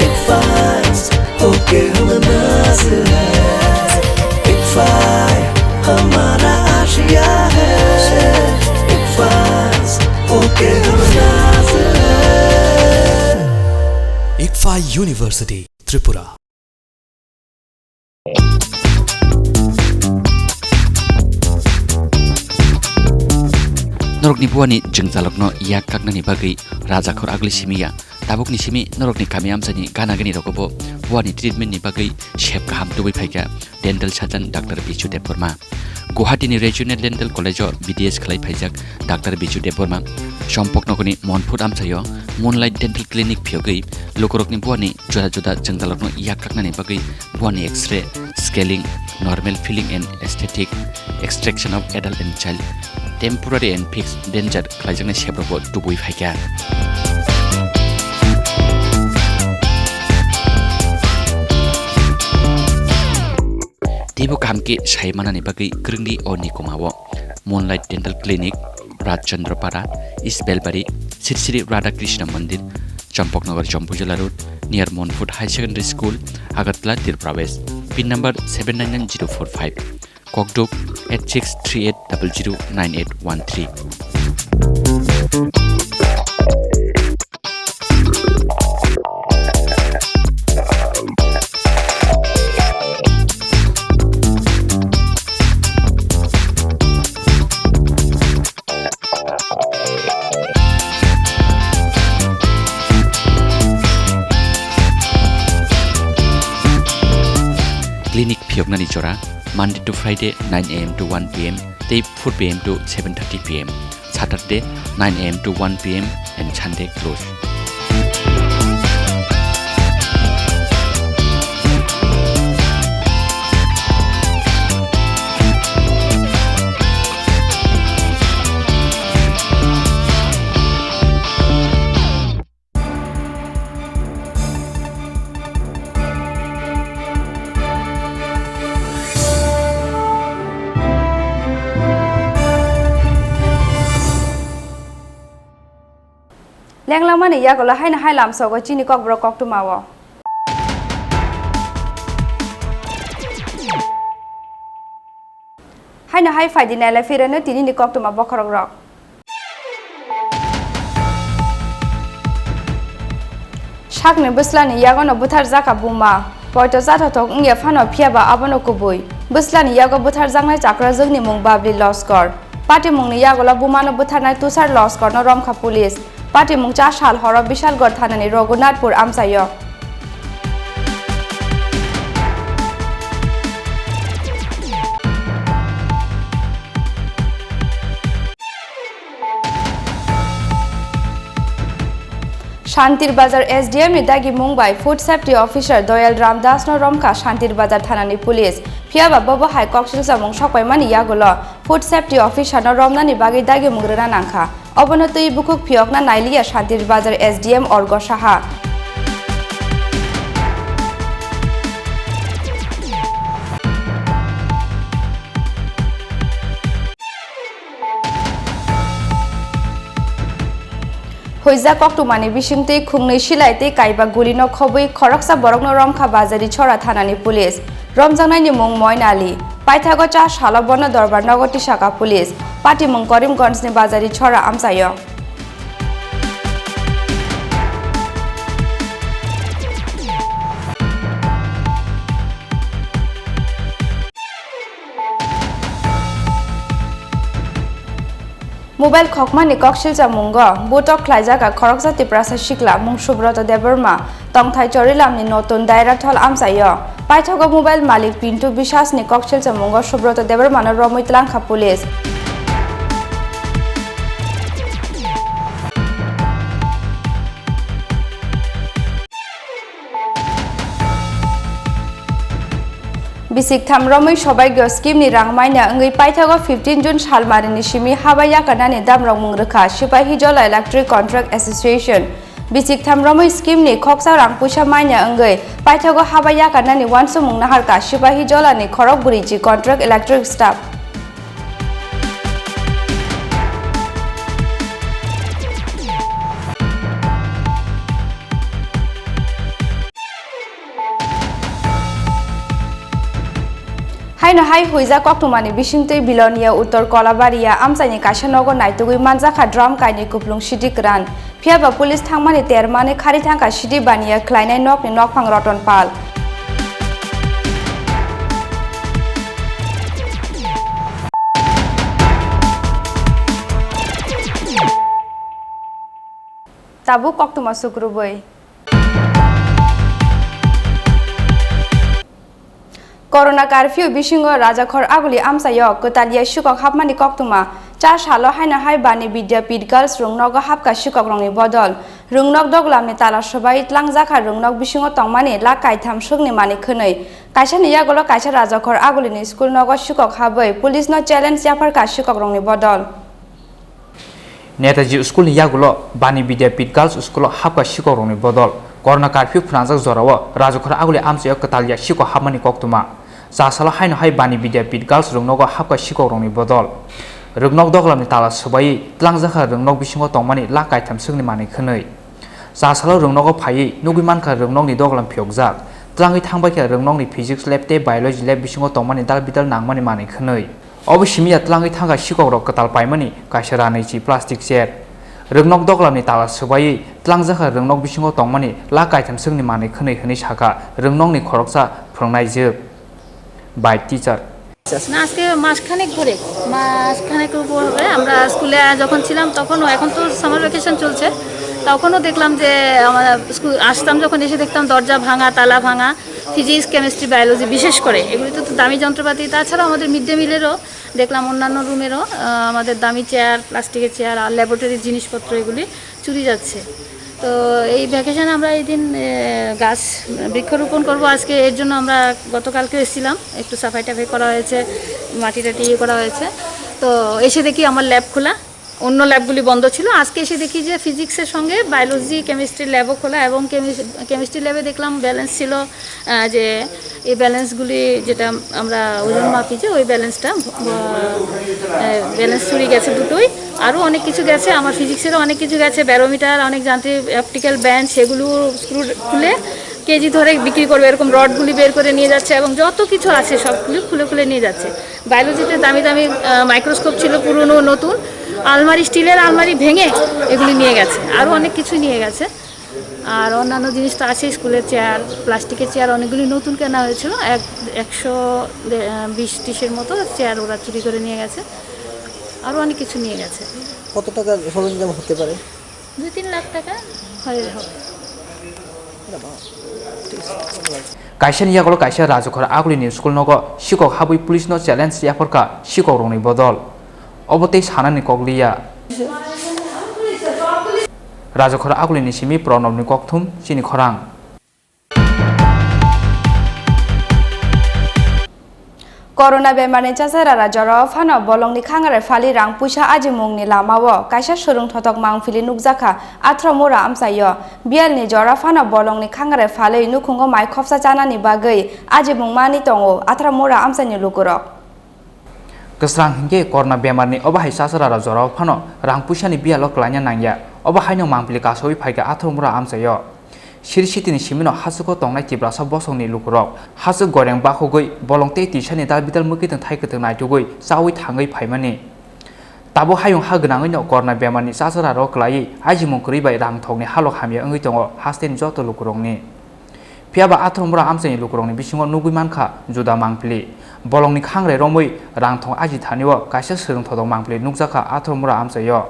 एक फाइल होके हम नाज है। एक फाइल हमारा आशिया है, एक फाइल होके हम नाज है। Ikfa University, Tripura. Norokni buani jwngjalokno yak kaknani bagwi rajakhor agli simi ya. Tabukni simi norokni kami amchaini gana gini rogobo buani treatment ni bagwi sep kaham tubui phaikha dental surgeon Doctor Bichu Debbarma. Guwahati ni Regional Dental College o B D S khlai phaijak Doctor Bichu Debbarma Champaknagar ni Monphut amchaio Moonlight Dental Clinic phiyogwi lukurokni buani juda juda jwngjalrokno yak kaknani bagwi buani X-ray, scaling, normal filling and aesthetic, extraction of adult and child, temporary and fixed denture khlaijaknai seprokbo tubui phaikha. Teibo kaham khe sai manani bagwi kwrwngdi o nikoma o Moonlight Dental Clinic, Rajchandra Para, East Belbari, Sri Sri Radha Krishna Mandir, Champaknagar, Jampuijala Road, near Monphut High Secondary School, Agartala, Tripura West. Pin number seven nine nine zero four five. Kokduk eight six three eight double zero nine eight one three. Clinic phiyoknani jora Monday to Friday nine A M to one P M tei four P M to seven thirty P M, Saturday nine A M to one P M and Sunday closed. Lenglangmani yagulo haino hai lamsogo chini kokborok koktwmao. Haino hai phaidi nailai phirano tinini koktwma bokhorokrok. Sakni bwslani yagono bwtharjakha buma. Poito chathothok wngya phano phiyaba abono kubui. Bwslani yago bwtharjaknai chakrajwkni mung Babli Loskor. Patimungni yagulo bumano bwtharnai Tushar Loskorno romkha police. Patimung cha sal horo Bishalgarh thanani Raghunathpur amchaio. Shantir Bazar S D M ni dagimung bai Food Safety Officer Doyal Ram Das no romkha Shantir Bazar thanani police. Phiyaba bobo hai koksil chamung sokpaimani yagulo Food Safety Officer no romnani bagwi dagimung rwna nangkha. Obono twi bukhuk phiyokna nailiya Shantir Bazar S D M Orgo Saha. Huijak koktwmani bisingtwi khungnwi silai tei kaiba gulino khobwi khoroksa borokno romkha Bazari Chora thanani police. Romjaknaini mung Moin Ali. Paithago cha salo bono dorbar nogo tisaka police. Patimung Karimganjni Bazari Chora amchaio. Mobile khokmani koksilcha mungo butok khlaijak khoroksa Tiprasa sikla mung Subroto Debbarma, tongthai Chorilamni notun Dairathol amchaio. Paithago mobile malik Pintu Bisasni koksilcha mungo Subroto Debbarmano romwi tlangkha police. Bisik tham romwi sobaigyo scheme ni rang maina wngwi paithago fifteen June salmarini simi haba yakarnani damrok mung rwkha Sipahijola Electric Contract Association. Bisik tham romwi scheme ni khoksa rang puisa maina wngwi paithago haba yakarnani uansukmung naharkha Sipahijola ni khorok bwrwi ji contract electric staff. Haino hai huijak koktwmani bisingtwi Bilonia Uttor Kolabaria amchaini kaisa nogo naitugwi manjakha drum kainwi kuplung sidi kwran. Phiyaba police thangmani termani khari thangkha sidi baniya khlainai nokni nokphang Roton Pal. Tabuk koktwma sukrubwi. Corona curfew bisingo Rajakhor Aguli amchaio kwtal ya sikok hapmani koktwma. Cha salo haino hai Bani Vidyapith Girls rungnogo hapkha sikokrokni bodol. Rungnok doglamni tala swbai tlangjakha rungnok bisingo tongmani lakh kaitham swkni manwi khwnwi. Kaisani yagulo kaisa Rajakhor Agulini school nogo sikok habwi police no challenge yapharkha sikokrokni bodol. Netaji School ni yagulo Bani Vidyapith Girls School o hapkha sikokrokni bodol. Corona curfew phnangjak jorao Rajakhor Aguli amchaio kwtal ya sikok hapmani koktwma. Cha salo haino hai Bani Vidyapith Girls rungnogo hapkha sikokrokni bodol. Rwngnok doglamni tala swbaiwi tlangjakha rwngnok bisingo tongmani lakh kaitham swkni manwi khwnwi. Cha salo rwngnogo phaiwi nugwi mankha rwngnokni doglam phiyokjak. Tlangwi thangbaikha rwngnokni physics lab tei biology lab bisingo tongmani dal bidal nangmani manwi khwnwi. Obo simi ya tlangwi thangkha sikokrok kwtal paimani kaisa ranwi chi plastic chair. Rwngnok doglamni tala swbaiwi tlangjakha rwngnok bisingo tongmani lakh kaitham swkni manwi khwnwi hwnwi sakha rwngnokni khoroksa phwrwngnaijwk bai teacher. না, আজকে মাসখানেক ধরে, মাসখানেক উপর হবে। আমরা স্কুলে যখন ছিলাম তখনও, এখন তো সামার ভ্যাকেশন চলছে, তখনও দেখলাম যে আমরা স্কুল আসতাম যখন, এসে দেখতাম দরজা ভাঙা, তালা ভাঙা, ফিজিক্স, কেমিস্ট্রি, বায়োলজি বিশেষ করে, এগুলিতে তো দামি যন্ত্রপাতি। তাছাড়াও আমাদের মিড ডে মিলেরও দেখলাম, অন্যান্য রুমেরও, আহ, আমাদের দামি চেয়ার, প্লাস্টিকের চেয়ার আর ল্যাবরেটরির জিনিসপত্র এগুলি চুরি যাচ্ছে। তো এই ভ্যাকেশনে আমরা এই দিন, এ, গাছ বৃক্ষরোপণ করব আজকে, এর জন্য আমরা গতকালকেও এসেছিলাম, একটু সাফাই টাফাই করা হয়েছে, মাটি টাটি ইয়ে করা হয়েছে। তো এসে দেখি আমার ল্যাব খোলা, অন্য ল্যাবগুলি বন্ধ ছিল। আজকে এসে দেখি যে ফিজিক্সের সঙ্গে বায়োলজি, কেমিস্ট্রি ল্যাবও খোলা এবং কেমিস-, কেমিস্ট্রি ল্যাবে দেখলাম ব্যালেন্স ছিল, আহ, যে এই ব্যালেন্সগুলি যেটা আমরা ওজন মাপি যে ওই ব্যালেন্সটা, আহ, ব্যালেন্স চুরি গেছে দুটোই। আরও অনেক কিছু গেছে, আমার ফিজিক্সেরও অনেক কিছু গেছে, ব্যারোমিটার, অনেক যান্ত্রিক অপটিক্যাল ব্যান্ড, সেগুলো স্ক্রু খুলে কেজি ধরে বিক্রি করবে, এরকম রডগুলি বের করে নিয়ে যাচ্ছে এবং যত কিছু আছে সবগুলি খুলে খুলে নিয়ে যাচ্ছে। বায়োলজিতে দামি দামি, আহ, মাইক্রোস্কোপ ছিল পুরনো নতুন, আলমারি, স্টিলের আলমারি ভেঙে এগুলি নিয়ে গেছে, আরও অনেক কিছু নিয়ে গেছে। আর অন্যান্য জিনিস তো আছে, স্কুলের চেয়ার, প্লাস্টিকের চেয়ার অনেকগুলি নতুন কেনা হয়েছিল, এক, একশো বিশ ত্রিশের মতো চেয়ার ওরা চুরি করে নিয়ে গেছে। আরও অনেক কিছু নিয়ে গেছে। কত টাকা সরঞ্জাম হতে পারে? দুই তিন লাখ টাকা হয় হবে। Kaisa ni yagulo kaisa Rajakhor Agulini school nogo sikok habwi police no challenge yapharkha sikok rokni bodol. Obo tei sanani kok liya. Rajakhor Agulini simi Pranobni kokthum chini khorang. Corona bemarni chasarara jorao phano bolongni khangrai phalwi rang puisa ajimungni lamao kaisa swrwng thotok mangpili nukjakha Athromura amchaio. Bialni jora phano bolongni khangrai phalwi nukhungo mai khopsa chanani bagwi ajimung manwi tongo Athromura amchaini lukurok. Kwsrang hinkhe corona bemarni obo hai chasarara jorao phano rang puisani bialo klaina nangya. Obo haino mangpili kasaui phaikha Athromura amchaio. Siri sitini simino hachwko tongnai Tiprasa bosongni lukurok hachwk goreng bakhogwi bolong tei tisani dal bidal mwkhwitwng thai kwtwng naitugwi chaui thangwi phaimani. Tabuk hayung ha gwnangwino corona bemarni chasararo klaiwi ajimung kwrwi bai rang thokni halok hamya wngwi tongo hasteni joto lukurokni. Phiyaba Athromura amchaini lukurokni bisingo nugwi mankha juda mangpili. Bolongni khangrai romwi rang thok aji thanio kaisa swrwng thotok mangpili nukjakha Athromura amchaio.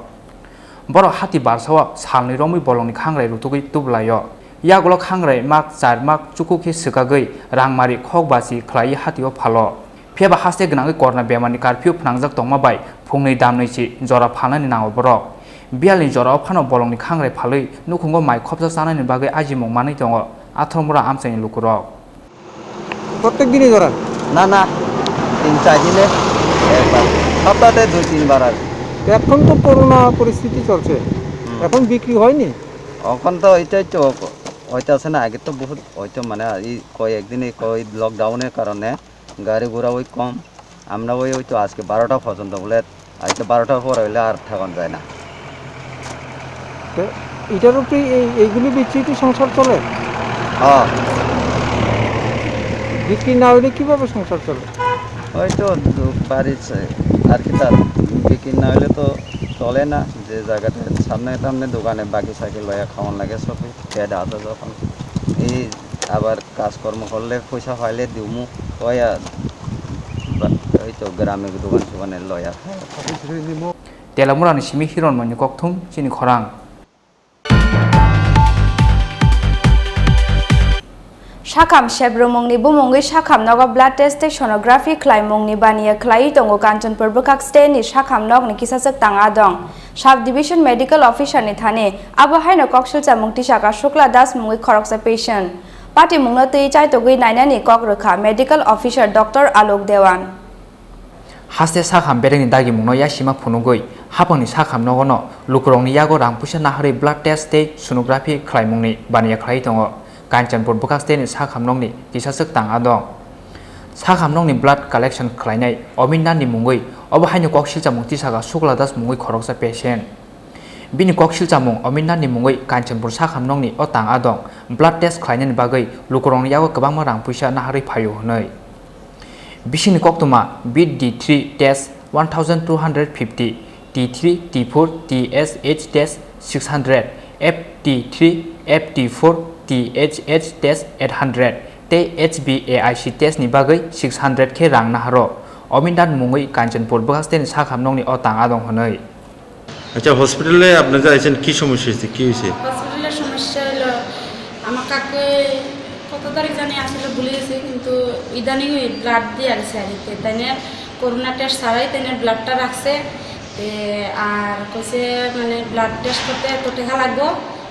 Borok hati barsao salnwi romwi bolongni khangrai rutugwi tublaio. Yagulo khangrai mak char mak chuku khe swkagwi rangmari khok bachi khlaiwi hatio phalo. Phiyaba haste gwnangwi corona bemarni curfew phnangjak tongma bai phungnwi damnwi si jora phalnani nango borok. Bialni jorao phano bolongni khangrai phalwi nukhungo mai khopsa chanani bagwi ajimung manwi tongo Athromura amchaini lukurok. প্রত্যেক দিনই ধরেন? না, না, তিন চার দিনে একবার, সপ্তাহে দুই তিনবার আর কি। তো এখন তো করোনা পরিস্থিতি চলছে, হুম। এখন বিক্রি হয়নি? এখন তো এটাই তো হইতাছে না, আগে তো বহুত হইতো, মানে এই কয়েকদিন এই কোভিড লকডাউনের কারণে গাড়ি ঘোড়া ওই কম, আমরা ওই, ওই তো আজকে বারোটা পর্যন্ত বলে, আজকে বারোটার পর হইলে আর ঠেকানো যায় না। তো এটার উপরে এই, এইগুলি বেচেই কি সংসার চলে? হ্যাঁ। বিক্রি না হইলে কিভাবে সংসার চলে? ওই তো দু-, বাড়ির সে-, আর কি তার বিক্রি না হইলে তো চলে না, যে জায়গাটা সামনে টামনে দোকানে বাকি সাকি লয়া খাওয়ান লাগে সবই। পেট আছে যখন, এই আবার কাজকর্ম করলে পয়সা পাইলে দিমু, ওই আর বা-, ওই তো গ্রামে দোকান সোকানে লয়া খায়। Telamurani simi Hironmoni kokthum chini khorang. Sakham sebrumungni bumungwi sakham nogo blood test tei sonography khlaimungni baniya khlaiwi tongo Kanchanpur bwkhak steni sakham nokni kisachwk tang adong. Sub Division Medical Officer ni thani abo haino koksil chamung tisaka Shukla Das mungwi khoroksa patient. Patimungno twi chaitogwi nainani kok rwkha Medical Officer Doctor Alok Dewan. Haste sakham berekni dagimungno yasima phunugwi hapangni sakham nogono lukurokni yago rang puisa naharwi blood test tei sonography khlaimungni baniya khlaiwi tongo. Kanchanpur bwkhak steni sakham nokni kisachwk tang adong. Sakham nokni blood collection khlainai Omindan ni mungwi obo haino koksil chamung tisaka Shukla Das mungwi khoroksa patient. Bini koksil chamung Omindan ni mungwi Kanchanpur sakham nokni o tang adong blood test khlainani bagwi lukurokni yago kwbangma rang puisa naharwi phaio hwnwi. Bisingni koktwma beat D three test one thousand two hundred fifty, T three, T four, T S H test six hundred, F T three, F T four, T H H test eight hundred tei H B A I C test ni bagwi six hundred khe rang naharo. Omindan mungwi Kanchanpur bwkhak steni sakham nokni o tang adong hwnwi. আচ্ছা, হসপিটালে আপনারা আইছেন, কি সমস্যা হয়েছে, কি হয়েছে? হসপিটালের সমস্যা হলো আমার কাকুয়ে কত তারিখ জানি আসলে ভুলে গেছি, কিন্তু ইদানিং ওই ব্লাড দিয়ে গেছে আর কি। তাই নিয়ে করোনা টেস্ট ছাড়াই তাই নিয়ে ব্লাডটা রাখছে। তে আর কইছে মানে ব্লাড টেস্ট করতে এত টাকা লাগবো,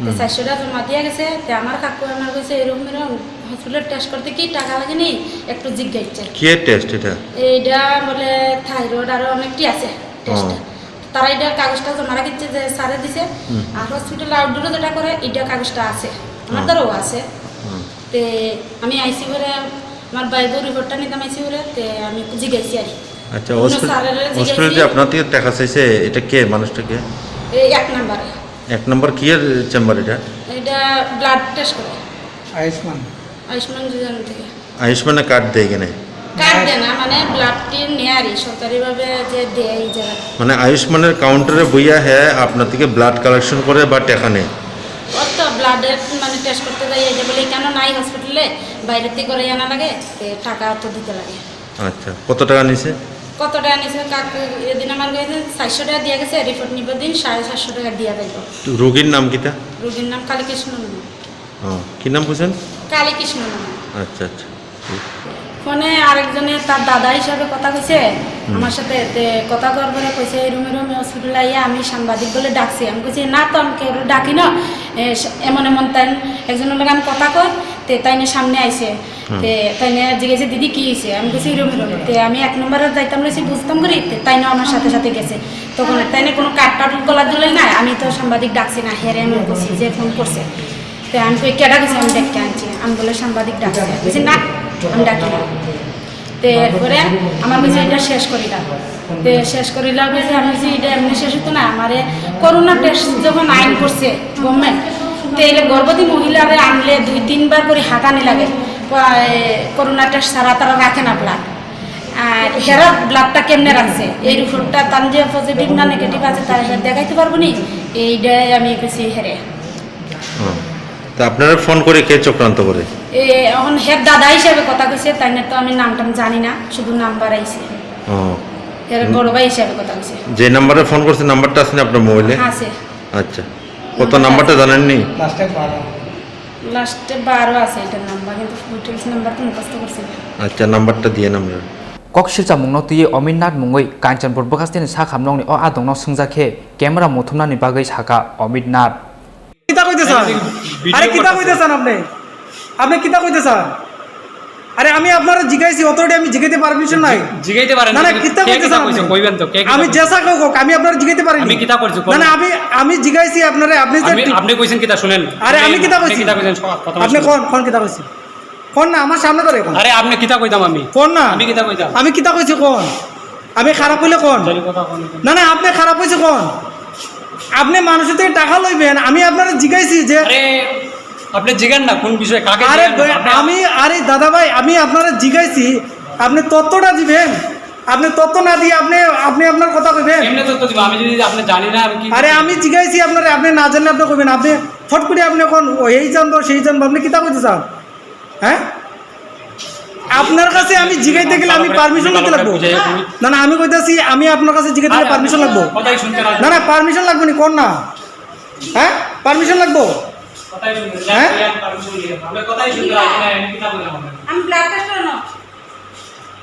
তো হুম। চারশো টাকা জমা দিয়ে গেছে। তে আমার কাকু আমার কইছে এরকম এরকম হসপিটাল টেস্ট করতে কি টাকা লাগে নি, একটু জিজ্ঞাসা। কি টেস্ট এটা? এইটা বলে থাইরয়েড আরো অনেকটি আছে টেস্ট। ও। তারা এটা কাগজটা জমা রাখিচ্ছে যে স্যারে দিছে। হুম। আর হসপিটাল আউটডোরে যেটা করে, এটা কাগজটা আছে, আমার হুম। দ্বারাও আছে। হুম। তে আমি আইসি করে আমার বাইরেও রিপোর্টটা নিতাম আইসি করে, তে আমি জিজ্ঞাসি আর কি। আচ্ছা, অন্য হসপিটাল, স্যারেরা হসপিটাল যে জিজ্ঞাসি। আপনার থেকে টাকা চাইছে, এটা কে, মানুষটা কে? এই এক নাম্বার। এক নম্বর কি এর চেম্বার এটা? এটা ব্লাড টেস্ট করে। আয়ুষ্মান। আয়ুষ্মান যোজনা থেকে। আয়ুষ্মানে কার্ড দেয় এখানে? কার্ড দেয় না, মানে ব্লাড টিন নেয় আর কি, সরকারিভাবে যে দেয় এই জায়গায়। মানে আয়ুষ্মানের কাউন্টারে বইয়া হ্যাঁ আপনার থেকে ব্লাড কালেকশন করে বা টাকা নেয়? ওর তো ব্লাডের মানে টেস্ট করতে যাই, এই যে বলে এখানে নাই হসপিটালে, বাইরে থেকে করে আনা লাগে, তে টাকা তো দিতে লাগে। আচ্ছা, কত টাকা নিছে? কত টাকা নিছে? কাকু এদিন আমার কাছে চারশো টাকা দিয়ে গেছে, রিপোর্ট নিব দিন সাড়ে চারশো টাকা দিয়ে যাইব। রোগীর নাম কিতা? রোগীর নাম কালীকৃষ্ণ নন্দী। ও, কি নাম কইছেন? কালীকৃষ্ণ নন্দী। আচ্ছা, আচ্ছা। মানে আরেকজনে তার দাদা হিসাবে কথা কইছে আমার সাথে, তে কথা কওয়ার পরে কইছে, "এই রুমে রুমে হসপিটালে আইয়া আমি সাংবাদিক বলে ডাকছি।" আমি কইছি, "না তো, আমি কেউ ডাকি না, এ, স-, এমন এমন তাই একজনের লগে আমি কথা কই, তে তাই নিয়ে সামনে আইছে।" তে তাই নিয়ে জিজ্ঞেসে, "দিদি, কি হয়েছে?" আমি কইছি, "এই রুমে রুমে।" তে আমি এক নম্বরে যাইতাম রয়েছি, বুঝতাম করি, তে তাই নিয়ে আমার সাথে সাথে গেছে। তখন তাই নিয়ে কোনো কার্ড টার্ড গলা দিলে না, আমি তো সাংবাদিক ডাকছি না, হেরে আমি কইছি যে ফোন করছে। তে আমি কই, "কেডা কইছে আমি ডেকে আনছি?" আমি বলে, "সাংবাদিক ডাকছে।" কইছে, "না, আমি ডাকি না।" তে এরপরে আমার কইছে, "এটা শেষ করি দাও।" তে শেষ করি দাও কইছে, আমি কইছি, "এটা এমনি শেষ হতো না, আমারে করোনা টেস্ট যখন আইন করছে গভর্নমেন্ট, তে এলে গর্ভবতী মহিলারে আনলে দুই তিনবার করে হাতানি লাগে, ক-, এ, করোনা টেস্ট ছাড়া তারা রাখে না ব্লাড। আর হেরা ব্লাডটা কেমনে রাখছে, এই রিপোর্টটা তান যে পজিটিভ না নেগেটিভ আছে, তারা হেরা দেখাইতে পারবো নি?" এইটাই আমি কইছি হেরে। হুম। তা আপনারা ফোন করে কে চক্রান্ত করে? এ, এখন হের দাদা হিসাবে কথা কইছে, তাই না তো আমি নাম টাম জানি না, শুধু নাম্বার আইছে। ও। হের বড় ভাই হিসাবে কথা কইছে। যে নাম্বারে ফোন করছে, নাম্বারটা আছে না আপনার মোবাইলে? হ্যাঁ, আছে। আচ্ছা। কত নাম্বারটা জানেননি? লাস্টে বারো। লাস্টে বারো আছে এটার নাম্বার, কিন্তু ডিটেলস নাম্বার তো মুখস্থ করছি না। আচ্ছা, নাম্বারটা দিয়ে number. Koksilcha mungno twiwi Omitnath mungwi Kanchanpur bwkhasteni sakhamnokni o adongno swngjak khe camera muthumnani bagwi saka Omitnath. কিতা কইতে চান? ভিডিও আরে কিতা করতেছে। কইতে চান আপনি? আপনি কিতা কইতে চান? আরে আমি আপনারে জিগাইছি, অথরিটি আমি জিগাইতে পারমিশন নাই। জি-, জিগাইতে পারেন না, না, না, কিন্তু কিতা কে কইতে কিতা চান কইছে? আপনি? কইবেন তো, কে কিতা আমি কইছে? যেসা কইব, আমি আপনারে জিগাইতে পারিনি। আমি কিতা করছি, কোন? না, না, আমি, আমি জিগাইছি আপনারে, আপনি যে আমি, আপনি কইছেন কিতা শুনেন। আরে আমি শুনেন, কিতা আপনি কইছি? কিতা কইছেন? সব কথা আপনি শুনেন। কোন, কোন কিতা কইছি? কোন না, আমার সামনে ধরে কোন? আরে আপনি কিতা কইতাম আমি? কোন না? আমি কিতা কইতাম? আমি কিতা কইছি কোন? আমি খারাপ হইলে কোন? জানি কথা কোন? না, না, আপনি খারাপ হইছে কোন? আপনি মানুষের থেকে টাকা লইবেন, আমি আপনারে জিগাইছি যে আরে, আপনি জিগান না, কোন বিষয়ে, কাকে আরে জিগান না? বে-, আপনি আমি, আরে দাদা ভাই, আমি আপনারে জিগাইছি, আপনি তথ্যটা দিবেন, আপনি তথ্য না দিয়ে আপনি, আপনি আপনার কথা কইবেন। এমনি তথ্য দিব, আমি যদি আপনি জানি না, আমি কি আরে আমি জিগাইছি আপনারে, আপনি না জানলে আপনি কইবেন, আপনি ফট করে আপনি এখন এই জানবো, সেই জানবো, আপনি কিতা কইতে চান? হ্যাঁ? আপনার কাছে আমি জিগাইতে গেলে আমি পারমিশন নিতে লাগবো। না, না, আমি কইতাছি, আমি আপনার কাছে জিগাইতে গেলে পারমিশন লাগবো। না, না, পারমিশন লাগবো নি, কোন না? হ্যাঁ? পারমিশন লাগবো? হ্যাঁ? আমি ব্লাড টেস্ট করবো।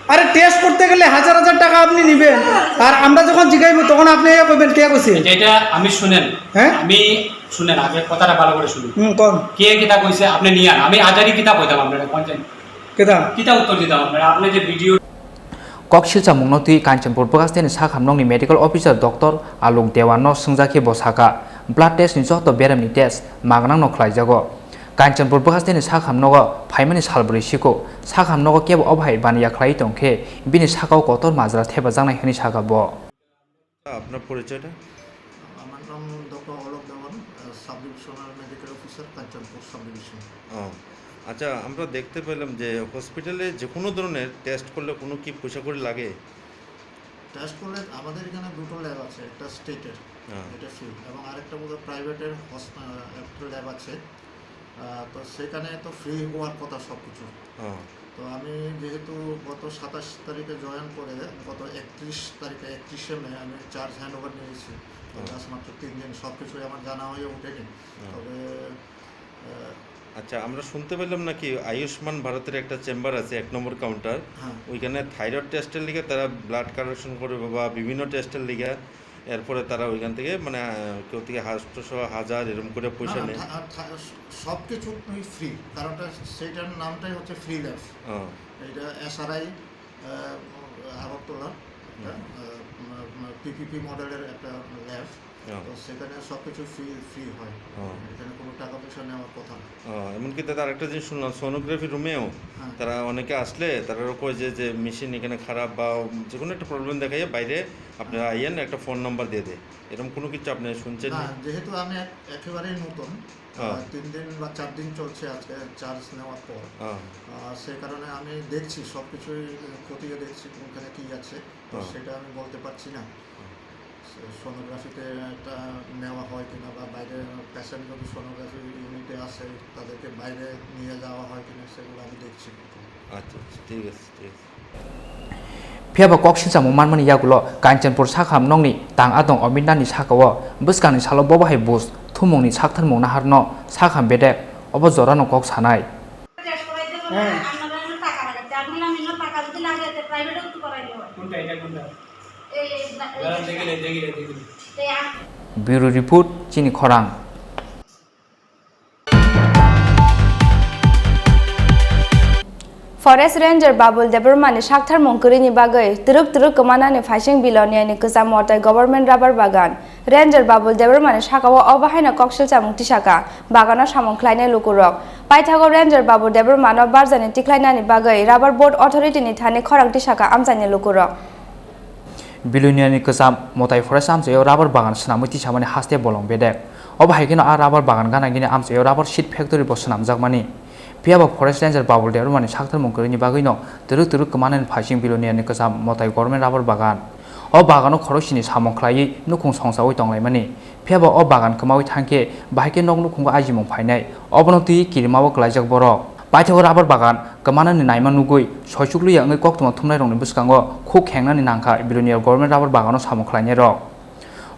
আরে, টেস্ট করতে গেলে হাজার হাজার টাকা আপনি নিবেন, আর আমরা যখন জিগাইবো তখন আপনি ইয়া কইবেন, "কে কইছে?" আচ্ছা, এটা আমি শুনেন। হ্যাঁ? আমি শুনেন, আগে কথাটা ভালো করে শুনুন। হুম, কোন? কে কিতা কইছে, আপনি নিয়ে আন। আমি আজারি কিতা কইতাম আপনারা, কোন জানি? কিতা? কিতা উত্তর দিতাম আপনারা? আপনি যে video Koksilcha mungno twi Kanchanpur bwkhasteni sakhamnokni medical officer doctor Alok Dewan no swngjak khe bo saka, blood test ni joto beram ni test magnang no khlaijago. Kanchanpur bwkhasteni sakhamnogo phaimani sal brwi siko, sakhamnogo kebo o bahai baniya khlai tong khe bini sakao kotor majra thepajaknai hwnwi saka bo. আপনার পরিচয়টা? আমার নাম doctor Alok Dewan, ah, sub divisional medical officer, Kanchanpur sub division. ও, আচ্ছা, আমরা দেখতে পেলাম যে হসপিটালে যে কোনো ধরনের টেস্ট করলে কোনো কি পয়সা কড়ি লাগে? টেস্ট করলে আমাদের এখানে দুটো ল্যাব আছে, একটা স্টেটের, হ্যাঁ। এটা ফ্রি, এবং আরেকটা বোধহয় প্রাইভেটের হস-, আহ, একটা ল্যাব আছে। আহ, তো সেখানে তো ফ্রি হওয়ার কথা সব কিছু। হ্যাঁ। তো আমি যেহেতু গত সাতাশ তারিখে জয়েন করে গত একত্রিশ তারিখে, একত্রিশে মে আমি চার্জ হ্যান্ড ওভার নিয়েছি। তো হ্যাঁ। জাস্ট মাত্র তিন দিন, সব কিছুই আমার জানা হয়ে ওঠেনি। হ্যাঁ। তবে, আহ, আচ্ছা, আমরা শুনতে পেলাম নাকি আয়ুষ্মান ভারতের একটা চেম্বার আছে এক নম্বর কাউন্টার, হ্যাঁ। ওইখানে থাইরয়েড টেস্টের লিগে তারা ব্লাড কালেকশন করে বা বিভিন্ন টেস্টের লিগে, এরপরে তারা ওইখান থেকে মানে, আহ, কেউ থেকে আটশোশো, হাজার এরকম করে পয়সা না, না, নেয়। থা-, থা-, সব কিছুই ফ্রি, কারণ ওটা, সেইটার নামটাই হচ্ছে ফ্রি ল্যাব। ও। এটা এসআরআই, আহ, আগরতলা একটা, হুম। আহ, উম, উম, পিপিপি মডেলের একটা ল্যাব। ও। তো সেখানে সব কিছু ফ্রি, ফ্রি হয়। ও। এখানে কোনো টাকা পয়সা নেওয়ার কথা না। ও, এমনকি দাদা আরেকটা জিনিস শুনলাম, সোনোগ্রাফি রুমেও হ্যাঁ। তারা অনেকে আসলে তারা কয় যে, যে মেশিন এখানে খারাপ বা যে কোনো একটা প্রবলেম দেখাইয়া বাইরে আপনারা আইয়েন, একটা ফোন নাম্বার দিয়ে দেয়। এরকম কোনো কিছু আপনি শুনছেন না, না? যেহেতু আমি এক-, একেবারেই নতুন, হ্যাঁ। আহ, তিন দিন বা চার দিন চলছে আজকে চার্জ নেওয়ার পর। হ্যাঁ। আহ, সেই কারণে আমি দেখছি, সব কিছুই খতিয়ে দেখছি কোনখানে কি আছে, তো হ্যাঁ। সেটা আমি বলতে পারছি না। হ্যাঁ। সে সোনোগ্রাফিতে একটা নেওয়া হয় কিনা বা বাইরে পেশেন্ট যদি সোনোগ্রাফি ইউনিটে আসে, তাদেরকে বাইরে নিয়ে যাওয়া হয় কিনা, সেগুলো আমি দেখছি। আচ্ছা, আচ্ছা, ঠিক আছে, ঠিক আছে। Phiya ba kok silchamo manmani yagulo Kanchanpur sakham nokni tang adong Omitnathni sakao bwskangni salo bobo hai buj thumungni saktharmung naharno sakham bedek obo jorano kok sanai. Bureau Report, chini khorang. Forest Ranger Babul Debbarmani saktharmung kwrwini bagwi twrwk twrwk kwmanani phaising Biloniani kwcham Motai Government Rubber Bagan. Ranger Babul Debbarmani sakao obo haino koksilchamung tisaka, bagano samung khlainai lukurok. Paithago Ranger Babul Debbarmano barjani tikhlainani bagwi Rubber Board Authority ni thani khorang tisaka amchaini lukurok. Biloniani kwcham Motai Forest amchaio rubber bagan swnamwi tisamani haste bolong bedek. Obo hai kheno a rubber bagan gana gini amchaio rubber sheet factory bo swnamjakmani. Phiya ba Forest Ranger Babul Debbarmani saktharmung kwrwini bagwino twrwk twrwk kwmanani phaising Biloniani kwcham Motai Government Rubber Bagan. O bagano khoroksini samung khlaiwi nukhung songchawi tonglaimani. Phiya ba o bagan kwmawi thangkhe bahai khe nok nukhungo ajimung phainai. Obono twiwi kirimao klaijak borok. Paithago rubber bagan kwmanani naima nugwi soichukliya wngwi koktwma thumnairokni bwskango khuk khengnani nangkha Biloniya Government Rubber Bagano samung khlainairok.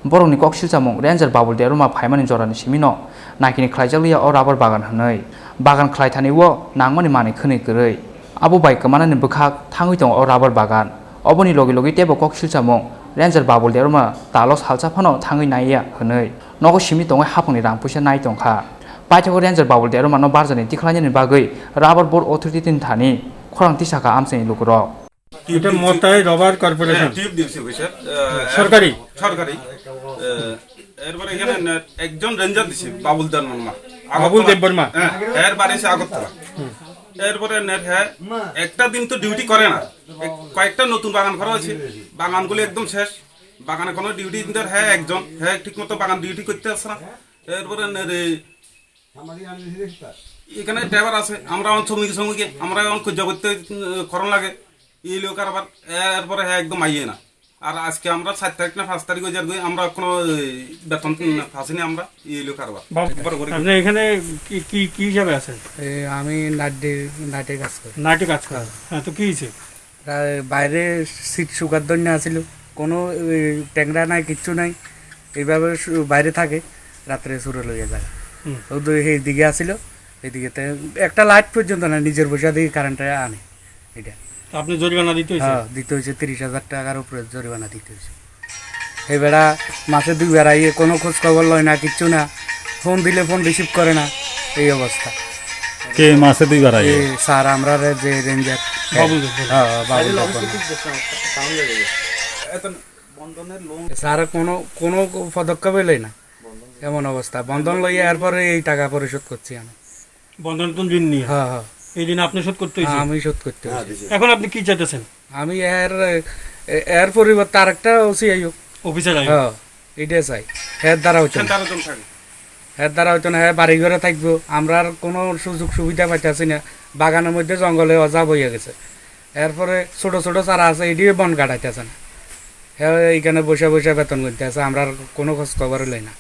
Borokni koksilchamung Ranger Babul Debbarma phaimani jorani simino naikini khlaijakliya o rubber bagan hwnwi. Bagan khlaithani o nangmani manwi khwnwi kwrwi. Abo bai kwmanani bwkhak thangwi tongo o rubber bagan. Oboni logi logi teibo koksilchamung Ranger Babul Debbarma talo salsa phano thangwi naiya hwnwi. Nogo simi tongwi haphangni rang puisa nai tongkha. Paithago Ranger Babul Debbarmano barjani tikhlainani bagwi Rubber Board Authority ni thani khorang tisaka amchaini lukurok. এটা মতাই rubber corporation. হ্যাঁ, টিউব দিয়েছে, স্যার। আহ, সরকারি? সরকারি। আহ, এরপরে এখানে নে-, একজন রেঞ্জার দিছে, বাবুল দেববর্মা। বাবুল আগরতলা। দেববর্মা। হ্যাঁ, এর বাড়ি হচ্ছে আগরতলা। এরপরে নে-, হ্যাঁ, একটা দিন তো ডিউটি করে না। এক-, কয়েকটা নতুন বাগান করা হয়েছে, বাগানগুলি একদম শেষ। বাগানে কোনো ডিউটি দিতে, হ্যাঁ, একজন, হ্যাঁ, ঠিকমতো বাগান ডিউটি করতে আসছে না। এরপরে নে-, রে-, এখানে ড্রাইভার আছে, আমরা এখন শ্রমিক, শ্রমিকে, আমরা এখন খুঁজা করতে, উম, খরচ লাগে। এই লোক আবার এরপরে হ্যাঁ একদম আইয়ে না। আর আজকে আমরা সাত তারিখ না পাঁচ তারিখ হয়ে যাবে, আমরা কোনো, এই, বেতন পাসিনি আমরা, এই লোক আবার। বাবু, একবার করে। আপনি এখানে কি, কি, কি হিসাবে আছেন? এ, আমি নাইটে, নাইটে কাজ করি। নাইটে কাজ করেন? হ্যাঁ। হ্যাঁ, তো কি হয়েছে? রা-, বাইরে সিট সুগার ধন্য আছিল, কোনো, এ, ট্যাংরা নাই, কিচ্ছু নাই, এইভাবে সু-, বাইরে থাকে, রাত্রে চুরে লইয়া যায়। হুম। ও দুই, এইদিকে আছিল, এইদিকে তে একটা লাইট পর্যন্ত না, নিজের পয়সা দিয়ে কারেন্টে আনে এটা। তো আপনি জরিমানা দিতে হয়েছে? হ্যাঁ, দিতে হয়েছে, তিরিশ হাজার টাকার উপরে জরিমানা দিতে হয়েছে। এই বেড়া মাসে দুইবার আইয়ে, কোনো খোঁজ খবর লয় না, কিচ্ছু না, ফোন দিলে ফোন রিসিভ করে না, এই অবস্থা। কে মাসে দুইবার আইয়ে? এই স্যার, আমরা রে যে রেঞ্জার। বাবুল দেব। হ্যাঁ, হ্যাঁ, বাবুল দেব। স্যার কোনো, কোনো পদক্ষেপই লয় না, এমন অবস্থা। বন্ধন লইয়া এরপরে এই টাকা পরিশোধ করছি আমি। বন্ধন তো ঋণ নিয়ে। হ্যাঁ, হ্যাঁ। এই ঋণ আপনি শোধ করতে হয়েছে? হ্যাঁ, আমি শোধ করতে হয়েছে। এখন আপনি কি চাইতেছেন? আমি এর, এ-, এর পরিবর্তে আরেকটা ওসি আইও। অফিসার আইও। হ্যাঁ, এটা চাই। এর দ্বারা হইতো না। সেন্টারে জন থাকে। এর দ্বারা হইতো না, হ্যাঁ, বাড়ি ঘরে থাকবো। আমরা আর কোনো সুযোগ সুবিধা পাইতেছি না। বাগানের মধ্যে জঙ্গলে অজা বইয়া গেছে। এরপরে ছোট ছোট চারা আছে, এটিও বন কাটাইতেছে না। হ্যাঁ, এইখানে বসে বসে বেতন করতে আছে, আমরা আর কোনো খোঁজ খবর লই না।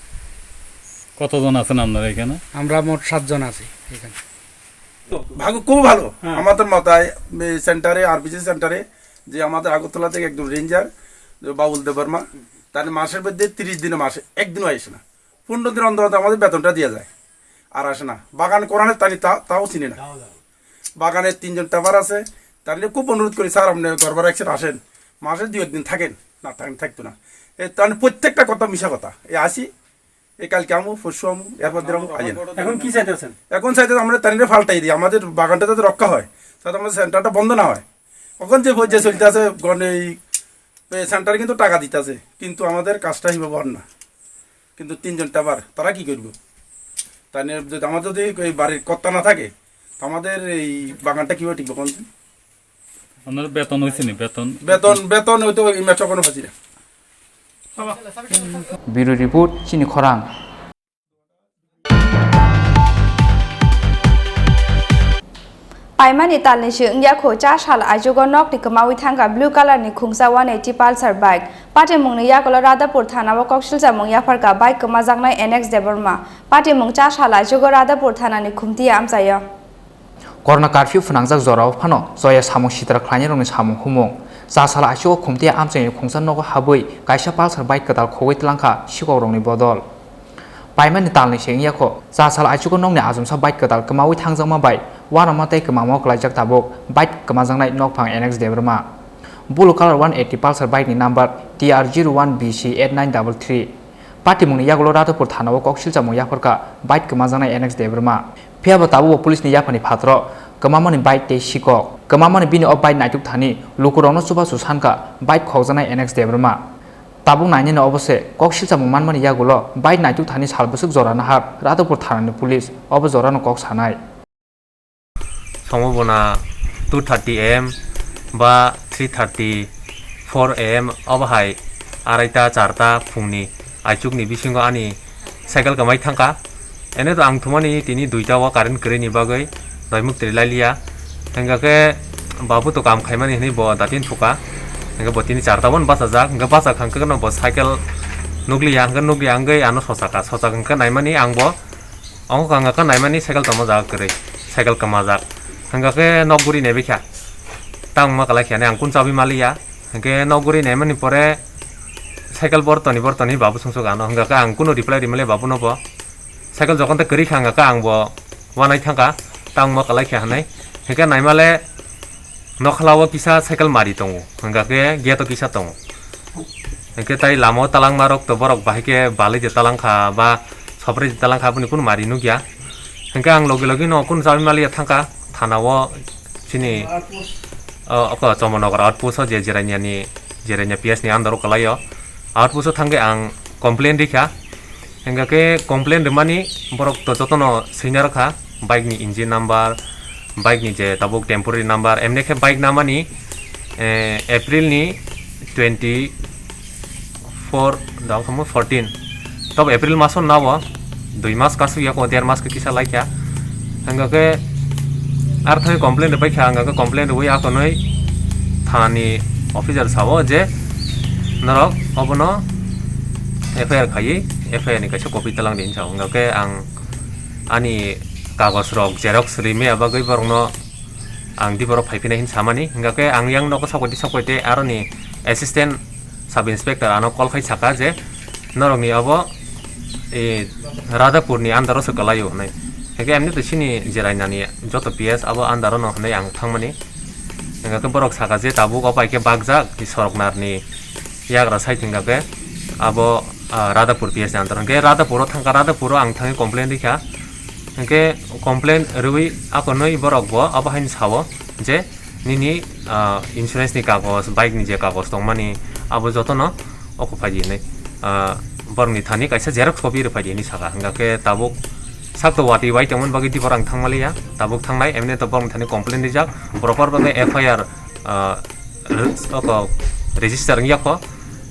কতজন আছেন আপনারা এখানে? আমরা মোট সাতজন আছি এখানে। ভাগ খুব ভালো। হ্যাঁ। আমাদের মাথায়, এ, সেন্টারে, আরপিজি সেন্টারে, যে আমাদের আগরতলা থেকে একজন রেঞ্জার, যে বাবুল দেববর্মা, তার মাসের মধ্যে তিরিশ দিনে মাসে একদিনও আসে না। পনেরো দিন অন্তর অন্তর আমাদের বেতনটা দিয়ে যায়, আর আসে না। বাগান করানে তানি তা-, তাও চিনি না। বাগানে তিনজন লেবার আছে, তাহলে খুব অনুরোধ করি, "স্যার, আপনি ঘর ভাড়া একসাথে আসেন, মাসে দুই একদিন থাকেন।" না, থাকেন, থাকতো না। এ, তাহলে প্রত্যেকটা কথা মিশা কথা। এ, আসি, এ, কালকে আমু, পরশু আমু, এরপর দিন আমু, আইয়েন। এখন কি চাইতেছেন? এখন চাইতে আমরা তারিখে ফাল্টাই দিই, আমাদের বাগানটা যাতে রক্ষা হয়, যাতে আমাদের সেন্টারটা বন্ধ না হয়। এখন যে, যে চলতে আছে, গণ-, এই, এই সেন্টারে কিন্তু টাকা দিতে আছে, কিন্তু আমাদের কাজটা সেইভাবে হয় না। কিন্তু তিনজন লেবার, তারা কি করবো? তাহলে যদি আমার যদি এই বাড়ির কর্তা না থাকে, তো আমাদের এই বাগানটা কিভাবে টিকবে, কোন দিন? আপনার বেতন হয়েছে নি? বেতন? বেতন, বেতন হয়তো এই মাসে কোনো পাচ্ছি না। Bureau Report, chini khorang. Paimani talni se wngya kho, cha sal aichugo nokni kwmawi thangkha blue colour ni khungsa one eighty Pulsar bike. Patimungni yakulo Radhapur thana o koksilchamung yapharkha bike kwmajaknai N X Debbarma. Patimung cha sal aichugo Radhapur thana ni khumtiya amchaio. Corona curfew phwnangjak jorao phano choya samung sitra khlainairokni samung humung. Cha sal aichugo khumtiya amchaini khungsa nogo habwi kaisa Pulsar bike kwtal khogwi tlangkha sikokrokni bodol. Paimani talni se wngya kho, cha sal aichugo nokni achomsa bike kwtal kwmawi thangjakma bai uanama tei kwmangma kwlaijak tabuk bike kwmajaknai nokphang N X Debbarma. Blue colour one eighty Pulsar bike ni number T R zero one B C eight nine double three. Patimungni yagulo Radhapur thana o kok silchamung yapharkha bike kwmajaknai N X Debbarma. Phiyaba tabukbo police ni yaphani phataro kwmamani bike tei sikok. Kwmamani bini o bike naituk thani lukurokno chubachu sankha bike khokjaknai N X Debbarma. Tabuk nainani obo se kok silchamung manmani yagulo bike naituk thani sal bwswk jora nahar Radhapur thanani police obo jorano kok sanai. Songbo bona two thirty A M ba three thirty, four A M obo hai araita charta phungni aichukni bisingo ani cycle kwmai thangkha. Ene to ang thumani tini duita o current kwrwini bagwi doimuk twi lailiya. Hingkha khe babu to kam khaimani hinwi bo datin thuka. Hingkhe bo tini charta bono bachajak. Hingkhe bachak hangkhe no bo cycle nukliya, hingkhe nukliya wngwi ano sochaka. Sochak hingkhe naimani ang bo Ongkha hwnga khe naimani cycle tongma jaga kwrwi, cycle kwmajak. Hwnga khe nok guri naibaikha. Tangma kwlai khe ang kun chabi maliya. Hwnkhe nok guri naimani pore cycle bortoni bortoni babu sungsuk ano. Hwnga khe ang kunu reply rimali babu no bo. Cycle jokhon tei kwrwi kha hwnga khe ang bo wanai thangkha. Tangma kwlai khe hwnwi. Hwnkhe naimale Nokhala o kisa cycle mari tongo, hwnga khe gate o kisa tongo. Hwnkhe tai lama o talangma rok to borok bahai khe balai de talangkha ba soprai de talangkha, aboni kunu mari nukya. Hwnkhe ang logi logi no kunu chabi maliya thangkha thana o chini, o, oko Chomornagar outpost o je Jirania ni, Jirania P S ni under o kwlai o. Outpost o thangkhe ang complain rikha. Hingkha khe complain rwmani borok to jotono swina rwkha, bike ni engine number, bike ni je tabuk temporary number, emne khe bike namani, eh, April ni twenty four, dao khamu fourteen. Tobo April maso nabo, dui mas kasuk yako, der mas khe kisa laikha. Hingkha khe ar thani complain rwbaikha, hingkha khe complain rwui akonoi thanani officer sao je norok obono F I R khaiwi, F I R ni kaisa copy talang di hinwi sao. Hingkha khe ang ani kagoj rok xerox rimaya bagwi borokno ang di borok phaiphinai hinwi samani. Hingkha khe ang yang nogo sokphaidi sokphaidi aroni assistant sub inspector ano call khai saka je norokni obo, e, Radhapur ni under o se kwlaio hinwi. Hingkhe emni to chini Jerainani joto P S abo under o no hinwi ang thangmani. Hingkha khe borok saka je tabuk o pai khe bakjak, soroknar ni yagra side hingkha khe abo, ah, Radhapur P S ni under o. Hingkhe Radhapur o thangkha, Radhapur o ang thangwi complain rikha. Hingkhe complain rwui akonoi borok bo abo haino sao je nini, ah, insurance ni kagoj, bike ni je kagoj tongmani abo jotono oko phai di hinwi, ah, borokni thani kaisa xerox copy rwphai di hinwi saka. Hingkha khe tabuk sak to watwi bai tongmani bagwi di borok ang thangmaliya. Tabuk thangnai, emni to borokni thani complain rijak, proper bagwi F I R, ah, re-, oko register wngya kho.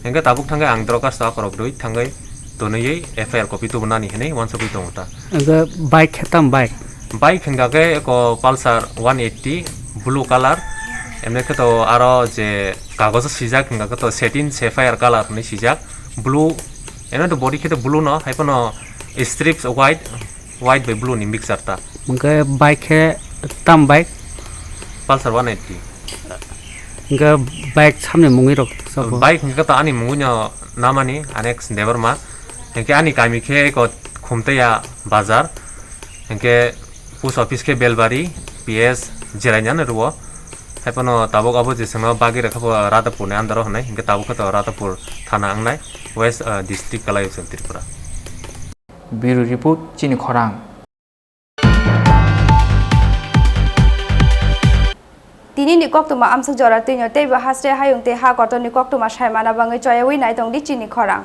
Hingkhe tabuk thangkhe ang dorkhasto akorok rwi thangwi tonwi F I R copy tubunani hinwi uansugwi tongo ta. Hingkhe bike khe tam bike? Bike hingkha khe eko Pulsar one eighty blue colour. Emni khe to aro je kagojo swijak hingkha khe to setin sapphire colour hinwi swijak. Blue, emni to body khe to blue no, hai phano strips white, white bai blue ni mixture ta. Hingkhe bike khe tam bike? Pulsar one eighty. Hingkhe bike samni mungwi rok sabo? Bike hingkhe to ani mungwi no namani, Anex Debbarma. Hingkhe ani kami khe eko Khumtaiya bazar. Hingkhe post office khe Belbari, P S Jerainani rwo. Hai phano tabuk abo je chwngno bagwi rwkha bo Radhapur ni under o hinwi. Hingkhe tabuk khe to Radhapur thana wngnai, West, ah, district kwlai o chwng Tripura. Bureau Report, Chini Khorang. Tini ni koktwma amswk jora twino teibo haste hayung tei ha kotorni koktwma saimana bangwi choyawi naitong di Chini Khorang.